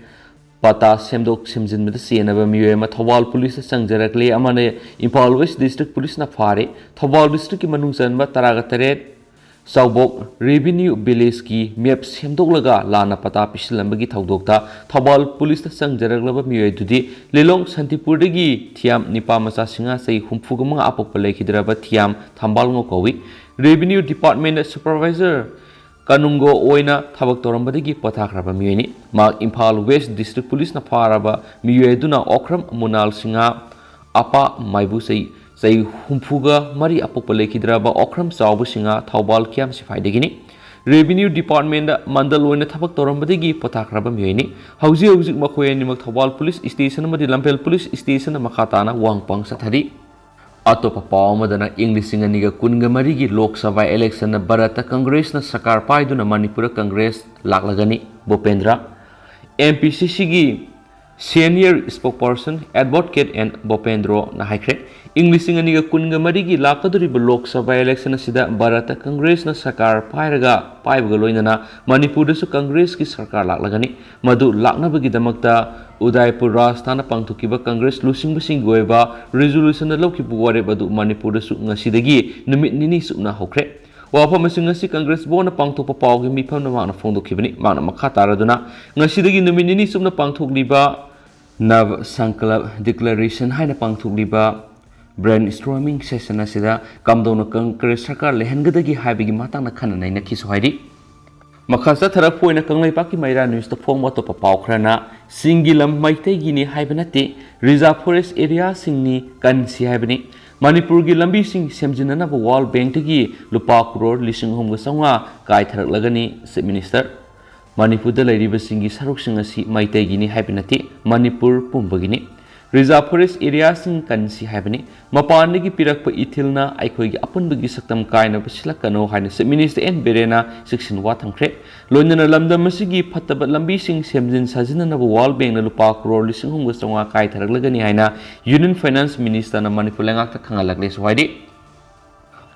ꯄꯇꯥ ꯁꯦꯝꯗꯣꯛ ꯁꯦꯝꯖꯤꯟꯕꯗ ꯆꯦꯟꯅꯕ ꯃꯤꯑꯣꯏ ꯑꯃ ꯊꯧꯕꯥꯜ ꯄꯨꯂꯤꯁꯇ ꯆꯪꯖꯔꯛꯂꯦ, ꯑꯃꯅ ꯏꯝꯐꯥꯜ West District ꯄꯨꯂꯤꯁꯅ ꯐꯥꯔꯦ꯫ ꯊꯧꯕꯥꯜ districtꯀꯤ ꯃꯅꯨꯡ ꯆꯟꯕ ꯇꯔꯥꯒ ꯇꯔꯦꯠ ꯆꯥꯎꯕꯣꯛ Revenue Villageꯀꯤ map ꯁꯦꯝꯗꯣꯛꯂꯒ ꯂꯥꯟꯅ ꯄꯇꯥ ꯄꯤꯁꯤꯜꯂꯝꯕꯒꯤ ꯊꯧꯗꯣꯛꯇ ꯊꯧꯕꯥꯜ ꯄꯨꯂꯤꯁꯇ ꯆꯪꯖꯔꯛꯂꯕ ꯃꯤꯑꯣꯏ ꯑꯗꯨꯗꯤ ꯂꯤꯂꯣꯡ ꯁꯥꯟꯇꯤꯄꯨꯔꯗꯒꯤ ꯊꯤꯌꯥꯝ ꯅꯤꯄꯥ ꯃꯆꯥ ꯁꯤꯡꯉꯥ ꯆꯍꯤ ꯍꯨꯝꯐꯨꯒ ꯃꯉꯥ ꯑꯄꯣꯛꯄ ꯂꯩꯈꯤꯗ꯭ꯔꯕ ꯊꯤꯌꯥꯝ ꯊꯝꯕꯥꯜꯉꯧ ꯀꯧꯏ꯫ Revenue Departmentꯇ supervisor ꯀꯅꯨꯡꯒꯣ ꯑꯣꯏꯅ ꯊꯕꯛ ꯇꯧꯔꯝꯕꯗꯒꯤ ꯄꯣꯊꯥꯈ꯭ꯔꯕ ꯃꯤꯑꯣꯏꯅꯤ꯫ ꯃꯍꯥꯛ ꯏꯝꯐꯥꯜ West District ꯄꯨꯂꯤꯁꯅ ꯐꯥꯔꯕ ꯃꯤꯑꯣꯏ ꯑꯗꯨꯅ ꯑꯣꯀ꯭ꯔꯝ ꯃꯨꯅꯥꯜ ꯁꯤꯡꯍ, ꯑꯄꯥ ꯃꯥꯏꯕꯨ ꯆꯍꯤ, ꯆꯍꯤ ꯍꯨꯝꯐꯨꯒ ꯃꯔꯤ ꯑꯄꯣꯛꯄ ꯂꯩꯈꯤꯗ꯭ꯔꯕ ꯑꯣꯀ꯭ꯔꯝ ꯆꯥꯎꯕ ꯁꯤꯡꯍ, ꯊꯧꯕꯥꯜ ꯀꯤꯌꯥꯝ ꯁꯤꯐꯥꯏꯗꯒꯤꯅꯤ꯫ Revenue Departmentꯇ ꯃꯟꯗꯜ ꯑꯣꯏꯅ ꯊꯕꯛ ꯇꯧꯔꯝꯕꯗꯒꯤ ꯄꯣꯊꯥꯈ꯭ꯔꯕ ꯃꯤꯑꯣꯏꯅꯤ꯫ ꯍꯧꯖꯤꯛ ꯍꯧꯖꯤꯛ ꯃꯈꯣꯏ ꯑꯅꯤꯃꯛ ꯊꯧꯕꯥꯜ ꯄꯨꯂꯤꯁ ꯁ꯭ꯇꯦꯁꯟ ꯑꯃꯗꯤ ꯂꯝꯐꯦꯜ ꯄꯨꯂꯤꯁ ꯁ꯭ꯇꯦꯁꯟꯗ ꯃꯈꯥ ꯇꯥꯅ ꯋꯥꯍꯪ ꯄꯥꯎꯍꯪ ꯆꯠꯊꯔꯤ꯫ ꯑꯇꯣꯞꯄ ꯄꯥꯎ ꯑꯃꯗꯅ, ꯏꯪ ꯂꯤꯁꯤꯡ ꯑꯅꯤꯒ ꯀꯨꯟꯒ ꯃꯔꯤꯒꯤ ꯂꯣꯛ ꯁꯚꯥ election ꯚꯥꯔꯠꯇ ꯀꯪꯒ꯭ꯔꯦꯁꯅ ꯁꯔꯀꯥꯔ ꯄꯥꯏꯗꯨꯅ ꯃꯅꯤꯄꯨꯔꯗ ꯀꯪꯒ꯭ꯔꯦꯁ ꯂꯥꯛꯂꯒꯅꯤ, ꯚꯨꯄꯦꯟꯗ꯭ꯔ꯫ MPCCꯒꯤ senior spokesperson advocate ꯑꯦꯟ ꯚꯨꯄꯦꯟꯗ꯭ꯔꯣꯅ ꯍꯥꯏꯈ꯭ꯔꯦ, ꯏꯪ ꯂꯤꯁꯤꯡ ꯑꯅꯤꯒ ꯀꯨꯟꯒ ꯃꯔꯤꯒꯤ ꯂꯥꯛꯀꯗꯧꯔꯤꯕ ꯂꯣꯛ ꯁꯚꯥ election ꯑꯁꯤꯗ ꯚꯥꯔꯠꯇ ꯀꯪꯒ꯭ꯔꯦꯁꯅ ꯁꯔꯀꯥꯔ ꯄꯥꯏꯔꯒ, ꯄꯥꯏꯕꯒ ꯂꯣꯏꯅꯅ ꯃꯅꯤꯄꯨꯔꯗꯁꯨ ꯀꯪꯒ꯭ꯔꯦꯁꯀꯤ ꯁꯔꯀꯥꯔ ꯂꯥꯛꯂꯒꯅꯤ꯫ ꯃꯗꯨ ꯂꯥꯛꯅꯕꯒꯤꯗꯃꯛꯇ ꯎꯗꯥꯏꯄꯨꯔ ꯔꯥꯖꯊꯥꯟꯗ ꯄꯥꯡꯊꯣꯛꯈꯤꯕ ꯀꯪꯒ꯭ꯔꯦꯁ ꯂꯨꯆꯤꯡꯕꯁꯤꯡꯒꯤ ꯑꯣꯏꯕ resolutionꯗ ꯂꯧꯈꯤꯕ ꯋꯥꯔꯦꯞ ꯑꯗꯨ ꯃꯅꯤꯄꯨꯔꯗꯁꯨ ꯉꯁꯤꯗꯒꯤ ꯅꯨꯃꯤꯠ ꯅꯤꯅꯤ ꯆꯨꯞꯅ ꯍꯧꯈ꯭ꯔꯦ꯫ ꯋꯥꯐꯝ ꯑꯁꯤ ꯉꯁꯤ ꯀꯪꯒ꯭ꯔꯦꯁ ꯕꯣꯔꯗꯅ ꯄꯥꯡꯊꯣꯛꯄ ꯄꯥꯎꯒꯤ ꯃꯤꯐꯝꯗ ꯃꯍꯥꯛꯅ ꯐꯣꯡꯗꯣꯛꯈꯤꯕꯅꯤ꯫ ꯃꯍꯥꯛꯅ ꯃꯈꯥ ꯇꯥꯔꯗꯨꯅ, ꯉꯁꯤꯗꯒꯤ ꯅꯨꯃꯤꯠ ꯅꯤꯅꯤ ꯆꯨꯞꯅ ꯄꯥꯡꯊꯣꯛꯂꯤꯕ ꯅꯕ ꯁꯪꯀꯜꯞ ꯗꯤꯀ꯭ꯂꯥꯔꯦꯁꯟ ꯍꯥꯏꯅ ꯄꯥꯡꯊꯣꯛꯂꯤꯕ ꯕ꯭ꯔꯦꯟ ꯁ꯭ꯇꯣꯔꯃꯤꯡ ꯁꯦꯁꯟ ꯑꯁꯤꯗ ꯀꯝꯗꯧꯅ ꯀꯪꯒ꯭ꯔꯦꯁ ꯁꯔꯀꯥꯔ ꯂꯩꯍꯟꯒꯗꯒꯦ ꯍꯥꯏꯕꯒꯤ ꯃꯇꯥꯡꯗ ꯈꯟꯅ ꯅꯩꯅꯈꯤꯁꯨ ꯍꯥꯏꯔꯤ꯫ ꯃꯈꯥ ꯆꯠꯊꯔꯛꯄ ꯑꯣꯏꯅ ꯀꯪꯂꯩꯄꯥꯛꯀꯤ ꯃꯩꯔꯥ ꯅ꯭ꯌꯨꯁꯇ ꯐꯣꯡꯕ ꯑꯇꯣꯞꯄ ꯄꯥꯎ ꯈꯔꯅ, "ꯆꯤꯡꯒꯤ ꯂꯝ ꯃꯩꯇꯩꯒꯤꯅꯤ ꯍꯥꯏꯕ ꯅꯠꯇꯦ, ꯔꯤꯖꯥꯔꯚ ꯐꯣꯔꯦꯁ ꯑꯦꯔꯤꯌꯥꯁꯤꯡꯅꯤ ꯀꯟꯁꯤ ꯍꯥꯏꯕꯅꯤ꯫ ꯃꯅꯤꯄꯨꯔꯒꯤ ꯂꯝꯕꯤꯁꯤꯡ ꯁꯦꯝꯖꯤꯟꯅꯅꯕ ꯋꯥꯔꯜ ꯕꯦꯡꯛꯇꯒꯤ ꯂꯨꯄꯥ ꯀ꯭ꯔꯣꯔ ꯂꯤꯁꯤꯡ ꯑꯍꯨꯝꯒ ꯆꯥꯝꯃꯉꯥ ꯀꯥꯏꯊꯔꯛꯂꯒꯅꯤ", ꯆꯤꯐ ꯃꯤꯅꯤꯁꯇꯔ꯫ ꯃꯅꯤꯄꯨꯔꯗ ꯂꯩꯔꯤꯕꯁꯤꯡꯒꯤ ꯁꯔꯨꯛꯁꯤꯡ ꯑꯁꯤ ꯃꯩꯇꯩꯒꯤꯅꯤ ꯍꯥꯏꯕ ꯅꯠꯇꯦ, ꯃꯅꯤꯄꯨꯔ ꯄꯨꯝꯕꯒꯤꯅꯤ꯫ ꯔꯤꯖꯥꯔꯚ ꯐꯣꯔꯦꯁ ꯑꯦꯔꯤꯌꯥꯁꯤꯡ ꯀꯟꯁꯤ ꯍꯥꯏꯕꯅꯤ꯫ ꯃꯄꯥꯟꯗꯒꯤ ꯄꯤꯔꯛꯄ ꯏꯊꯤꯜꯅ ꯑꯩꯈꯣꯏꯒꯤ ꯑꯄꯨꯟꯕꯒꯤ ꯁꯛꯇꯝ ꯀꯥꯏꯅꯕ ꯁꯤꯜꯂꯛꯀꯅꯨ ꯍꯥꯏꯅ ꯆꯤꯐ ꯃꯤꯅꯤꯁꯇꯔ ꯑꯦꯟ ꯕꯤꯔꯦꯟꯅ ꯆꯦꯛꯁꯤꯟ ꯋꯥ ꯊꯝꯈ꯭ꯔꯦ꯫ ꯂꯣꯏꯅꯅ ꯂꯝꯗꯝ ꯑꯁꯤꯒꯤ ꯐꯠꯇꯕ ꯂꯝꯕꯤꯁꯤꯡ ꯁꯦꯝꯖꯤꯟ ꯁꯥꯖꯤꯟꯅꯅꯕ ꯋꯥꯔꯜ ꯕꯦꯡꯛꯅ ꯂꯨꯄꯥ ꯀ꯭ꯔꯣꯔ ꯂꯤꯁꯤꯡ ꯑꯍꯨꯝꯒ ꯆꯥꯝꯃꯉꯥ ꯀꯥꯏꯊꯔꯛꯂꯒꯅꯤ ꯍꯥꯏꯅ ꯌꯨꯅꯤꯌꯟ ꯐꯥꯏꯅꯥꯟꯁ ꯃꯤꯅꯤꯁꯇꯔꯅ ꯃꯅꯤꯄꯨꯔ ꯂꯩꯉꯥꯛꯇ ꯈꯪꯍꯜꯂꯛꯂꯦꯁꯨ ꯍꯥꯏꯔꯤ꯫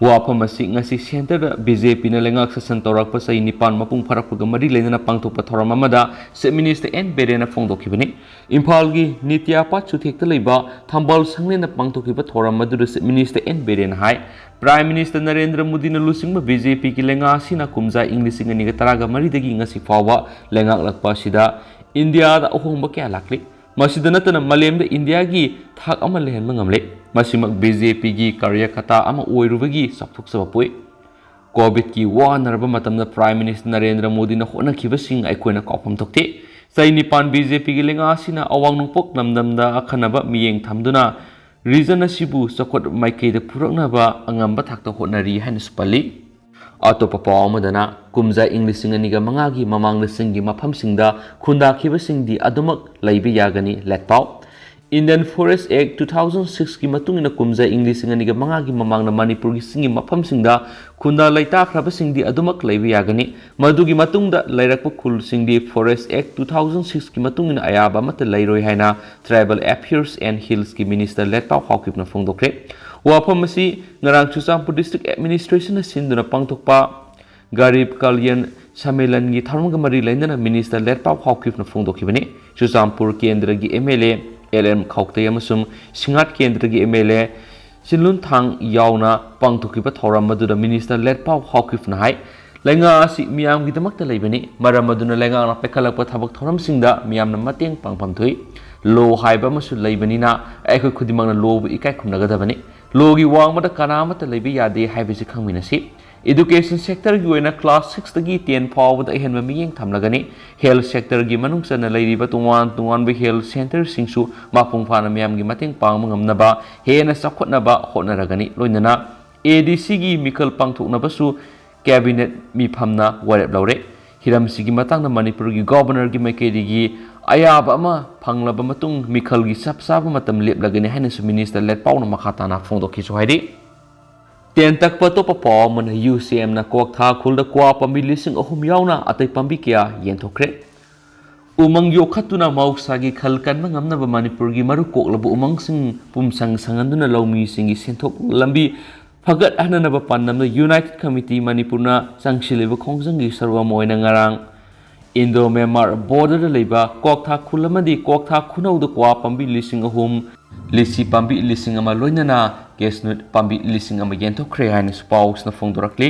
ꯋꯥꯐꯝ ꯑꯁꯤ ꯉꯁꯤ ꯁꯦꯟꯇꯔꯗ ꯕꯤ ꯖꯦ ꯄꯤꯅ ꯂꯩꯉꯥꯛ ꯁꯥꯁꯟ ꯇꯧꯔꯛꯄ ꯆꯍꯤ ꯅꯤꯄꯥꯟ ꯃꯄꯨꯡ ꯐꯥꯔꯛꯄꯒ ꯃꯔꯤ ꯂꯩꯅꯅ ꯄꯥꯡꯊꯣꯛꯄ ꯊꯧꯔꯝ ꯑꯃꯗ ꯆꯤꯐ ꯃꯤꯅꯤꯁꯇꯔ ꯑꯦꯟ ꯕꯤꯔꯦꯟꯅ ꯐꯣꯡꯗꯣꯛꯈꯤꯕꯅꯤ꯫ ꯏꯝꯐꯥꯜꯒꯤ ꯅꯤꯇꯤꯌꯥꯄꯥꯠ ꯆꯨꯊꯦꯛꯇ ꯂꯩꯕ ꯊꯝꯕꯥꯜ ꯁꯪꯂꯦꯟꯗ ꯄꯥꯡꯊꯣꯛꯈꯤꯕ ꯊꯧꯔꯝ ꯑꯗꯨꯗ ꯆꯤꯐ ꯃꯤꯅꯤꯁꯇꯔ ꯑꯦꯟ ꯕꯤꯔꯦꯟꯅ ꯍꯥꯏ, ꯄ꯭ꯔꯥꯏꯝ ꯃꯤꯅꯤꯁꯇꯔ ꯅꯔꯦꯟꯗ꯭ꯔ ꯃꯣꯗꯤꯅ ꯂꯨꯆꯤꯡꯕ ꯕꯤ ꯖꯦ ꯄꯤꯒꯤ ꯂꯩꯉꯥꯛ ꯑꯁꯤꯅ ꯀꯨꯝꯖꯥ ꯏꯪ ꯂꯤꯁꯤꯡ ꯑꯅꯤꯒ ꯇꯔꯥꯒ ꯃꯔꯤꯗꯒꯤ ꯉꯁꯤ ꯐꯥꯎꯕ ꯂꯩꯉꯥꯛꯂꯛꯄ ꯑꯁꯤꯗ ꯏꯟꯗꯤꯌꯥꯗ ꯑꯍꯣꯡꯕ ꯀꯌꯥ ꯂꯥꯛꯂꯤ꯫ ꯃꯁꯤꯗ ꯅꯠꯇꯅ ꯃꯥꯂꯦꯝꯗ ꯏꯟꯗꯤꯌꯥꯒꯤ ꯊꯥꯛ ꯑꯃ ꯂꯩꯍꯟꯕ ꯉꯝꯂꯦ꯫ ꯃꯁꯤꯃꯛ ꯕꯤ ꯖꯦ ꯄꯤꯒꯤ ꯀꯥꯔꯌꯀꯔꯇꯥ ꯑꯃ ꯑꯣꯏꯔꯨꯕꯒꯤ ꯆꯥꯎꯊꯣꯛꯆꯕ ꯄꯣꯛꯏ꯫ ꯀꯣꯚꯤꯗꯀꯤ ꯋꯥꯅꯔꯕ ꯃꯇꯝꯗ ꯄ꯭ꯔꯥꯏꯝ ꯃꯤꯅꯤꯁꯇꯔ ꯅꯔꯦꯟꯗ꯭ꯔ ꯃꯣꯗꯤꯅ ꯍꯣꯠꯅꯈꯤꯕꯁꯤꯡ ꯑꯩꯈꯣꯏꯅ ꯀꯥꯎꯐꯝ ꯊꯣꯛꯇꯦ꯫ ꯆꯍꯤ ꯅꯤꯄꯥꯟ ꯕꯤ ꯖꯦ ꯄꯤꯒꯤ ꯂꯩꯉꯥꯛ ꯑꯁꯤꯅ ꯑꯋꯥꯡ ꯅꯣꯡꯄꯣꯛ ꯂꯝꯗꯝꯗ ꯑꯈꯟꯅꯕ ꯃꯤꯠꯌꯦꯡ ꯊꯝꯗꯨꯅ ꯔꯤꯖꯟ ꯑꯁꯤꯕꯨ ꯆꯥꯎꯈꯠ ꯃꯥꯏꯀꯩꯗ ꯄꯨꯔꯛꯅꯕ ꯑꯉꯝꯕ ꯊꯥꯛꯇ ꯍꯣꯠꯅꯔꯤ ꯍꯥꯏꯅꯁꯨ ꯄꯜꯂꯤ꯫ ꯑꯇꯣꯞꯄ ꯄꯥꯎ ꯑꯃꯗꯅ, ꯀꯨꯝꯖꯥ ꯏꯪ ꯂꯤꯁꯤꯡ ꯑꯅꯤꯒ ꯃꯉꯥꯒꯤ ꯃꯃꯥꯡꯗ ꯆꯤꯡꯒꯤ ꯃꯐꯝꯁꯤꯡꯗ ꯈꯨꯟꯗꯥꯈꯤꯕꯁꯤꯡꯗꯤ ꯑꯗꯨꯃꯛ ꯂꯩꯕ ꯌꯥꯒꯅꯤ, ꯂꯦꯠꯄꯥꯎ꯫ Indian Forest Act two thousand sixꯀꯤ ꯃꯇꯨꯡ ꯏꯟꯅ ꯀꯨꯝꯖꯥ ꯏꯪ ꯂꯤꯁꯤꯡ ꯑꯅꯤꯒ ꯃꯉꯥꯒꯤ ꯃꯃꯥꯡꯗ ꯃꯅꯤꯄꯨꯔꯒꯤ ꯆꯤꯡꯒꯤ ꯃꯐꯝꯁꯤꯡꯗ ꯈꯨꯟꯗꯥ ꯂꯩꯇꯥꯈ꯭ꯔꯕꯁꯤꯡꯗꯤ ꯑꯗꯨꯃꯛ ꯂꯩꯕ ꯌꯥꯒꯅꯤ꯫ ꯃꯗꯨꯒꯤ ꯃꯇꯨꯡꯗ ꯂꯩꯔꯛꯄ ꯈꯨꯜꯁꯤꯡꯗꯤ Forest Act two thousand sixꯀꯤ ꯃꯇꯨꯡ ꯏꯟꯅ ꯑꯌꯥꯕ ꯑꯃꯠꯇ ꯂꯩꯔꯣꯏ ꯍꯥꯏꯅ Tribal Affairs and Hillsꯀꯤ ꯃꯤꯅꯤꯁꯇꯔ ꯂꯦꯠꯄꯥꯎ ꯍꯥꯎꯀꯤꯞꯅ ꯐꯣꯡꯗꯣꯛꯈ꯭ꯔꯦ꯫ ꯋꯥꯐꯝ ꯑꯁꯤ ꯉꯔꯥꯡ ꯆꯨꯔꯆꯥꯟꯄꯨꯔ ꯗꯤꯁꯇ꯭ꯔꯤꯛ ꯑꯦꯗꯃꯤꯅꯤꯁꯇ꯭ꯔꯦꯁꯟꯅ ꯁꯤꯟꯗꯨꯅ ꯄꯥꯡꯊꯣꯛꯄ ꯒꯔꯤꯕ ꯀꯜꯌꯥꯟ ꯁꯝꯃꯦꯂꯟꯒꯤ ꯊꯧꯔꯝꯒ ꯃꯔꯤ ꯂꯩꯅꯅ ꯃꯤꯅꯤꯁꯇꯔ ꯂꯦꯠꯄꯥꯎ ꯍꯥꯎꯀꯤꯞꯅ ꯐꯣꯡꯗꯣꯛꯈꯤꯕꯅꯤ꯫ ꯆꯨꯔꯆꯥꯟꯄꯨꯔ ꯀꯦꯟꯗ꯭ꯔꯒꯤ M L A L M Khaute ꯑꯃꯁꯨꯡ ꯁꯤꯡꯍꯥꯠ ꯀꯦꯟꯗ꯭ꯔꯒꯤ ꯑꯦꯝ ꯑꯦꯜ ꯑꯦ ꯁꯤꯟꯂꯨꯟ ꯊꯥꯡ ꯌꯥꯎꯅ ꯄꯥꯡꯊꯣꯛꯈꯤꯕ ꯊꯧꯔꯝ ꯑꯗꯨꯗ ꯃꯤꯅꯤꯁꯇꯔ ꯂꯦꯠꯄꯥꯎ ꯍꯥꯎꯀꯤꯞꯅ ꯍꯥꯏ, ꯂꯩꯉꯥꯛ ꯑꯁꯤ ꯃꯤꯌꯥꯝꯒꯤꯗꯃꯛꯇ ꯂꯩꯕꯅꯤ, ꯃꯔꯝ ꯑꯗꯨꯅ ꯂꯩꯉꯥꯛꯅ ꯄꯥꯏꯈꯠꯂꯛꯄ ꯊꯕꯛ ꯊꯧꯔꯝꯁꯤꯡꯗ ꯃꯤꯌꯥꯝꯅ ꯃꯇꯦꯡ ꯄꯥꯡꯐꯝ ꯊꯣꯛꯏ꯫ ꯂꯣ ꯍꯥꯏꯕ ꯑꯃꯁꯨ ꯂꯩꯕꯅꯤꯅ ꯑꯩꯈꯣꯏ ꯈꯨꯗꯤꯡꯃꯛꯅ ꯂꯣꯕꯨ ꯏꯀꯥꯏ ꯈꯨꯝꯅꯒꯗꯕꯅꯤ꯫ ꯂꯣꯒꯤ ꯋꯥꯡꯃꯗ ꯀꯅꯥ ꯑꯃꯠꯇ ꯂꯩꯕ ꯌꯥꯗꯦ ꯍꯥꯏꯕꯁꯤ ꯈꯪꯃꯤꯟꯅꯁꯤ꯫ Education sectorꯒꯤ ꯑꯣꯏꯅ class sixꯇꯒꯤ ten ꯐꯥꯎꯕꯗ ꯑꯍꯦꯟꯕ ꯃꯤꯠꯌꯦꯡ ꯊꯝꯂꯒꯅꯤ꯫ Health sectorꯒꯤ ꯃꯅꯨꯡ ꯆꯟꯅ ꯂꯩꯔꯤꯕ ꯇꯣꯉꯥꯟ ꯇꯣꯉꯥꯟꯕ health centreꯁꯤꯡꯁꯨ ꯃꯄꯨꯡ ꯐꯥꯅ ꯃꯤꯌꯥꯝꯒꯤ ꯃꯇꯦꯡ ꯄꯥꯡꯕ ꯉꯝꯅꯕ ꯍꯦꯟꯅ ꯆꯥꯎꯈꯠꯅꯕ ꯍꯣꯠꯅꯔꯒꯅꯤ꯫ ꯂꯣꯏꯅꯅ ADCꯒꯤ ꯃꯤꯈꯜ ꯄꯥꯡꯊꯣꯛꯅꯕꯁꯨ cabinet ꯃꯤꯐꯝꯅ ꯋꯥꯔꯦꯞ ꯂꯧꯔꯦ꯫ ꯍꯤꯔꯝꯁꯤꯒꯤ ꯃꯇꯥꯡꯗ ꯃꯅꯤꯄꯨꯔꯒꯤ governorꯒꯤ ꯃꯥꯏꯀꯩꯗꯒꯤ ꯑꯌꯥꯕ ꯑꯃ ꯐꯪꯂꯕ ꯃꯇꯨꯡ ꯃꯤꯈꯜꯒꯤ ꯆꯞ ꯆꯥꯕ ꯃꯇꯝ ꯂꯦꯞꯂꯒꯅꯤ ꯍꯥꯏꯅꯁꯨ ꯃꯤꯅꯤꯁꯇꯔ ꯂꯦꯠꯄꯥꯎꯅ ꯃꯈꯥ ꯇꯥꯅ ꯐꯣꯡꯗꯣꯛꯈꯤꯁꯨ ꯍꯥꯏꯔꯤ꯫ ꯇꯦꯟ ꯇꯛꯄ ꯑꯇꯣꯞꯄ ꯄꯥꯎ ꯑꯃꯅ UCMꯅ ꯀ꯭ꯋꯥꯛꯊꯥ ꯈꯨꯜꯗ ꯀ꯭ꯋꯥ ꯄꯥꯝꯕꯤ ꯂꯤꯁꯤꯡ ꯑꯍꯨꯝ ꯌꯥꯎꯅ ꯑꯇꯩ ꯄꯥꯝꯕꯤ ꯀꯌꯥ ꯌꯦꯟꯊꯣꯛꯈ꯭ꯔꯦ꯫ ꯎꯃꯪ ꯌꯣꯛꯈꯠꯇꯨꯅ ꯃꯍꯧꯁꯥꯒꯤ ꯈꯜ ꯀꯟꯕ ꯉꯝꯅꯕ ꯃꯅꯤꯄꯨꯔꯒꯤ ꯃꯔꯨ ꯀꯣꯛꯂꯕ ꯎꯃꯪꯁꯤꯡ ꯄꯨꯝꯁꯪ ꯁꯪꯍꯟꯗꯨꯅ ꯂꯧꯃꯤꯁꯤꯡꯒꯤ ꯁꯦꯟꯊꯣꯛ ꯂꯝꯕꯤ ꯐꯒꯠꯍꯟꯅꯅꯕ ꯄꯥꯟꯗꯝꯗ United Committee ꯃꯅꯤꯄꯨꯔꯅ ꯆꯪꯁꯤꯜꯂꯤꯕ ꯈꯣꯡꯖꯪꯒꯤ ꯁꯔꯨꯛ ꯑꯃ ꯑꯣꯏꯅ ꯉꯔꯥꯡ Indo Myanmar borderꯗ ꯂꯩꯕ ꯀ꯭ꯋꯥꯛꯊꯥ ꯈꯨꯜ ꯑꯃꯗꯤ ꯀ꯭ꯋꯥꯛꯊꯥ ꯈꯨꯅꯧꯗ ꯀ꯭ꯋꯥ ꯄꯥꯝꯕꯤ ꯂꯤꯁꯤꯡ ꯑꯍꯨꯝ, ꯂꯤꯆꯤ ꯄꯥꯝꯕꯤ ꯂꯤꯁꯤꯡ ꯑꯃ ꯂꯣꯏꯅꯅ cashew nut ꯄꯥꯝꯕꯤ ꯂꯤꯁꯤꯡ ꯑꯃ ꯌꯦꯟꯊꯣꯛꯈ꯭ꯔꯦ ꯍꯥꯏꯅꯁꯨ ꯄꯥꯎꯁꯤꯅ ꯐꯣꯡꯗꯣꯔꯛꯂꯤ꯫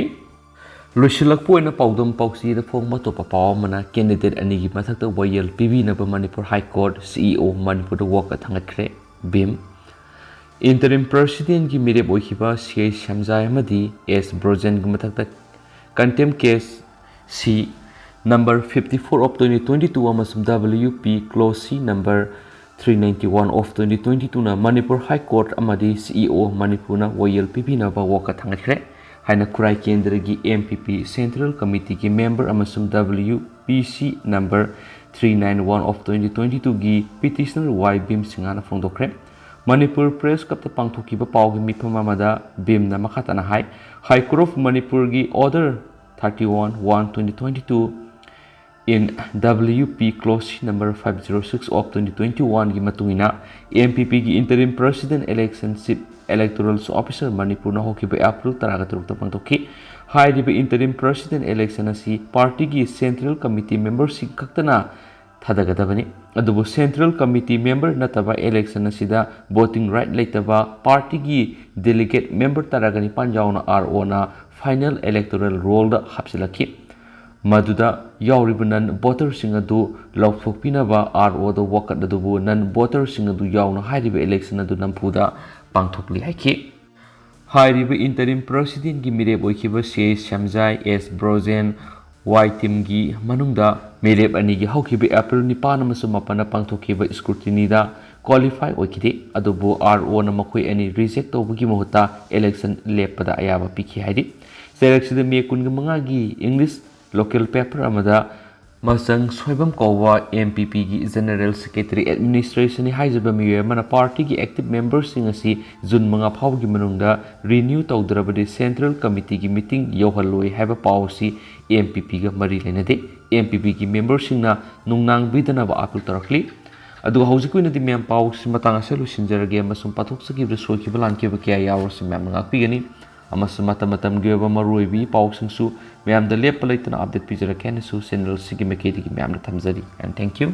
ꯂꯣꯏꯁꯤꯜꯂꯛꯄ ꯑꯣꯏꯅ ꯄꯥꯎꯗꯝ ꯄꯥꯎꯆꯦꯗ ꯐꯣꯡꯕ ꯑꯇꯣꯞꯄ ꯄꯥꯎ ꯑꯃꯅ candidate ꯑꯅꯤꯒꯤ ꯃꯊꯛꯇ ꯋꯥꯌꯦꯜ ꯄꯤꯕꯤꯅꯕ ꯃꯅꯤꯄꯨꯔ High Court CEO ꯃꯅꯤꯄꯨꯔꯗ ꯋꯥꯀꯠ ꯊꯥꯡꯒꯠꯈ꯭ꯔꯦ꯫ ꯚꯤꯝ꯫ Interim Presidentꯀꯤ ꯃꯤꯔꯦꯞ ꯑꯣꯏꯈꯤꯕ ꯁꯤ ꯑꯩꯆ ꯁ꯭ꯌꯥꯝꯖꯥꯏ ꯑꯃꯗꯤ ꯑꯦꯁ ꯕ꯭ꯔꯣꯖꯦꯟꯒꯤ ꯃꯊꯛꯇ contempt case C number fifty four of twenty twenty two ꯑꯃꯁꯨꯡ W P Clause C number three ninety one of twenty twenty twoꯅ Manipur High Court ꯑꯃꯗꯤ CEO ꯃꯅꯤꯄꯨꯔꯅ ꯋꯥꯌꯦꯜ ꯄꯤꯕꯤꯅꯕ ꯋꯥꯀꯠ ꯊꯥꯡꯒꯠꯈ꯭ꯔꯦ ꯍꯥꯏꯅ ꯈꯨꯔꯥꯏ ꯀꯦꯟꯗ꯭ꯔꯒꯤ MPP Central Committeeꯒꯤ member ꯑꯃꯁꯨꯡ W P C number three nine one of twenty twenty twoꯒꯤ petitioner ꯋꯥꯏ ꯚꯤꯝ ꯁꯤꯡꯍꯅ ꯐꯣꯡꯗꯣꯛꯈ꯭ꯔꯦ꯫ Manipur Press Clubꯇ ꯄꯥꯡꯊꯣꯛꯈꯤꯕ ꯄꯥꯎꯒꯤ ꯃꯤꯐꯝ ꯑꯃꯗ ꯚꯤꯝꯅ ꯃꯈꯥ ꯇꯥꯅ ꯍꯥꯏ, High Court of ꯃꯅꯤꯄꯨꯔꯒꯤ order thirty one one twenty twenty two in W P Clause C number five zero six of twenty twenty oneꯒꯤ ꯃꯇꯨꯡ ꯏꯟꯅ MPPꯒꯤ Interim President Election Chief Electoral Officer ꯃꯅꯤꯄꯨꯔꯅ ꯍꯧꯈꯤꯕ April ꯇꯔꯥꯒ ꯇꯔꯨꯛꯇ ꯄꯥꯡꯊꯣꯛꯈꯤ꯫ ꯍꯥꯏꯔꯤꯕ Interim President Election ꯑꯁꯤ partyꯒꯤ Central Committee memberꯁꯤꯡ ꯈꯛꯇꯅ ꯊꯥꯗꯒꯗꯕꯅꯤ꯫ ꯑꯗꯨꯕꯨ Central Committee member ꯅꯠꯇꯕ election ꯑꯁꯤꯗ voting right ꯂꯩꯇꯕ party ꯒꯤ delegate member ꯇꯔꯥꯒ ꯅꯤꯄꯥꯟ ꯌꯥꯎꯅ R O ꯅ final electoral roll ꯗ ꯍꯥꯞꯆꯤꯜꯂꯛꯈꯤ꯫ ꯃꯗꯨꯗ ꯌꯥꯎꯔꯤꯕ non voter ꯁꯤꯡ ꯑꯗꯨ ꯂꯧꯊꯣꯛꯄꯤꯅꯕ R O ꯗ ꯋꯥꯀꯠ ꯑꯗꯨꯕꯨ non voter ꯁꯤꯡ ꯑꯗꯨ ꯌꯥꯎꯅ ꯍꯥꯏꯔꯤꯕ election ꯑꯗꯨ ꯅꯝꯐꯨꯗ ꯄꯥꯡꯊꯣꯛꯂꯤ ꯍꯥꯏꯈꯤ꯫ ꯍꯥꯏꯔꯤꯕ interim president ꯀꯤ ꯃꯤꯔꯦꯞ ꯑꯣꯏꯈꯤꯕ C H Shyamjay, S Brojen, Y team ꯒꯤ ꯃꯅꯨꯡꯗ ꯃꯤꯔꯦꯞ ꯑꯅꯤꯒꯤ ꯍꯧꯈꯤꯕ April ꯅꯤꯄꯥꯟ ꯑꯃꯁꯨꯡ ꯃꯥꯄꯟꯗ ꯄꯥꯡꯊꯣꯛꯈꯤꯕ scrutiny ꯗ qualify ꯑꯣꯏꯈꯤꯗꯦ꯫ ꯑꯗꯨꯕꯨ R O ꯅ ꯃꯈꯣꯏ ꯑꯅꯤ reject ꯇꯧꯕꯒꯤ ꯃꯍꯨꯠꯇ election ꯂꯦꯞꯄꯗ ꯑꯌꯥꯕ ꯄꯤꯈꯤ ꯍꯥꯏꯔꯤ꯫ ꯆꯩꯔꯛꯁꯤꯗ May ꯀꯨꯟꯃꯉꯥꯒꯤ English local paper ꯑꯃꯗ ꯃꯆꯪ ꯁꯣꯏꯕꯝ ꯀꯧꯕ M P P ꯒꯤ General Secretary Administration ꯅꯤ ꯍꯥꯏꯖꯕ ꯃꯤꯑꯣꯏ ꯑꯃꯅ party ꯒꯤ active member ꯁꯤꯡ ꯑꯁꯤ June ꯃꯉꯥ ꯐꯥꯎꯕꯒꯤ ꯃꯅꯨꯡꯗ renew ꯇꯧꯗ꯭ꯔꯕꯗꯤ Central Committee ꯒꯤ meeting ꯌꯧꯍꯜꯂꯣꯏ ꯍꯥꯏꯕ ꯄꯥꯎ ꯑꯁꯤ M P P ꯒ ꯃꯔꯤ ꯂꯩꯅꯗꯦ꯫ M P P ꯒꯤ member ꯁꯤꯡꯅ ꯅꯨꯡꯅꯥꯡꯕꯤꯗꯅꯕ appeal ꯇꯧꯔꯛꯂꯤ꯫ ꯑꯗꯨꯒ ꯍꯧꯖꯤꯛꯀꯤ ꯑꯣꯏꯅꯗꯤ ꯃꯌꯥꯝ ꯄꯥꯎꯁꯤ ꯃꯇꯥꯡ ꯑꯁꯤꯗ ꯂꯣꯏꯁꯤꯟꯖꯔꯒꯦ ꯑꯃꯁꯨꯡ ꯄꯥꯊꯣꯛꯆꯈꯤꯕꯗ ꯁꯣꯏꯈꯤꯕ ꯂꯥꯟꯈꯤꯕ ꯀꯌꯥ ꯌꯥꯎꯔꯁꯨ ꯃꯌꯥꯝꯅ ꯉꯥꯛꯄꯤꯒꯅꯤ꯫ ꯑꯃꯁꯨꯡ ꯃꯇꯝ ꯃꯇꯝꯒꯤ ꯑꯣꯏꯕ ꯃꯔꯨꯑꯣꯏꯕ ꯏ ꯄꯥꯎꯁꯤꯡꯁꯨ ꯃꯌꯥꯝꯗ ꯂꯦꯞꯄ ꯂꯩꯇꯅ update ꯄꯤꯖꯔꯛꯀꯦ ꯍꯥꯏꯅꯁꯨ channel ꯑꯁꯤꯒꯤ ꯃꯥꯏꯀꯩꯗꯒꯤ ꯃꯌꯥꯝꯗ ꯊꯝꯖꯔꯤ꯫ And thank you꯫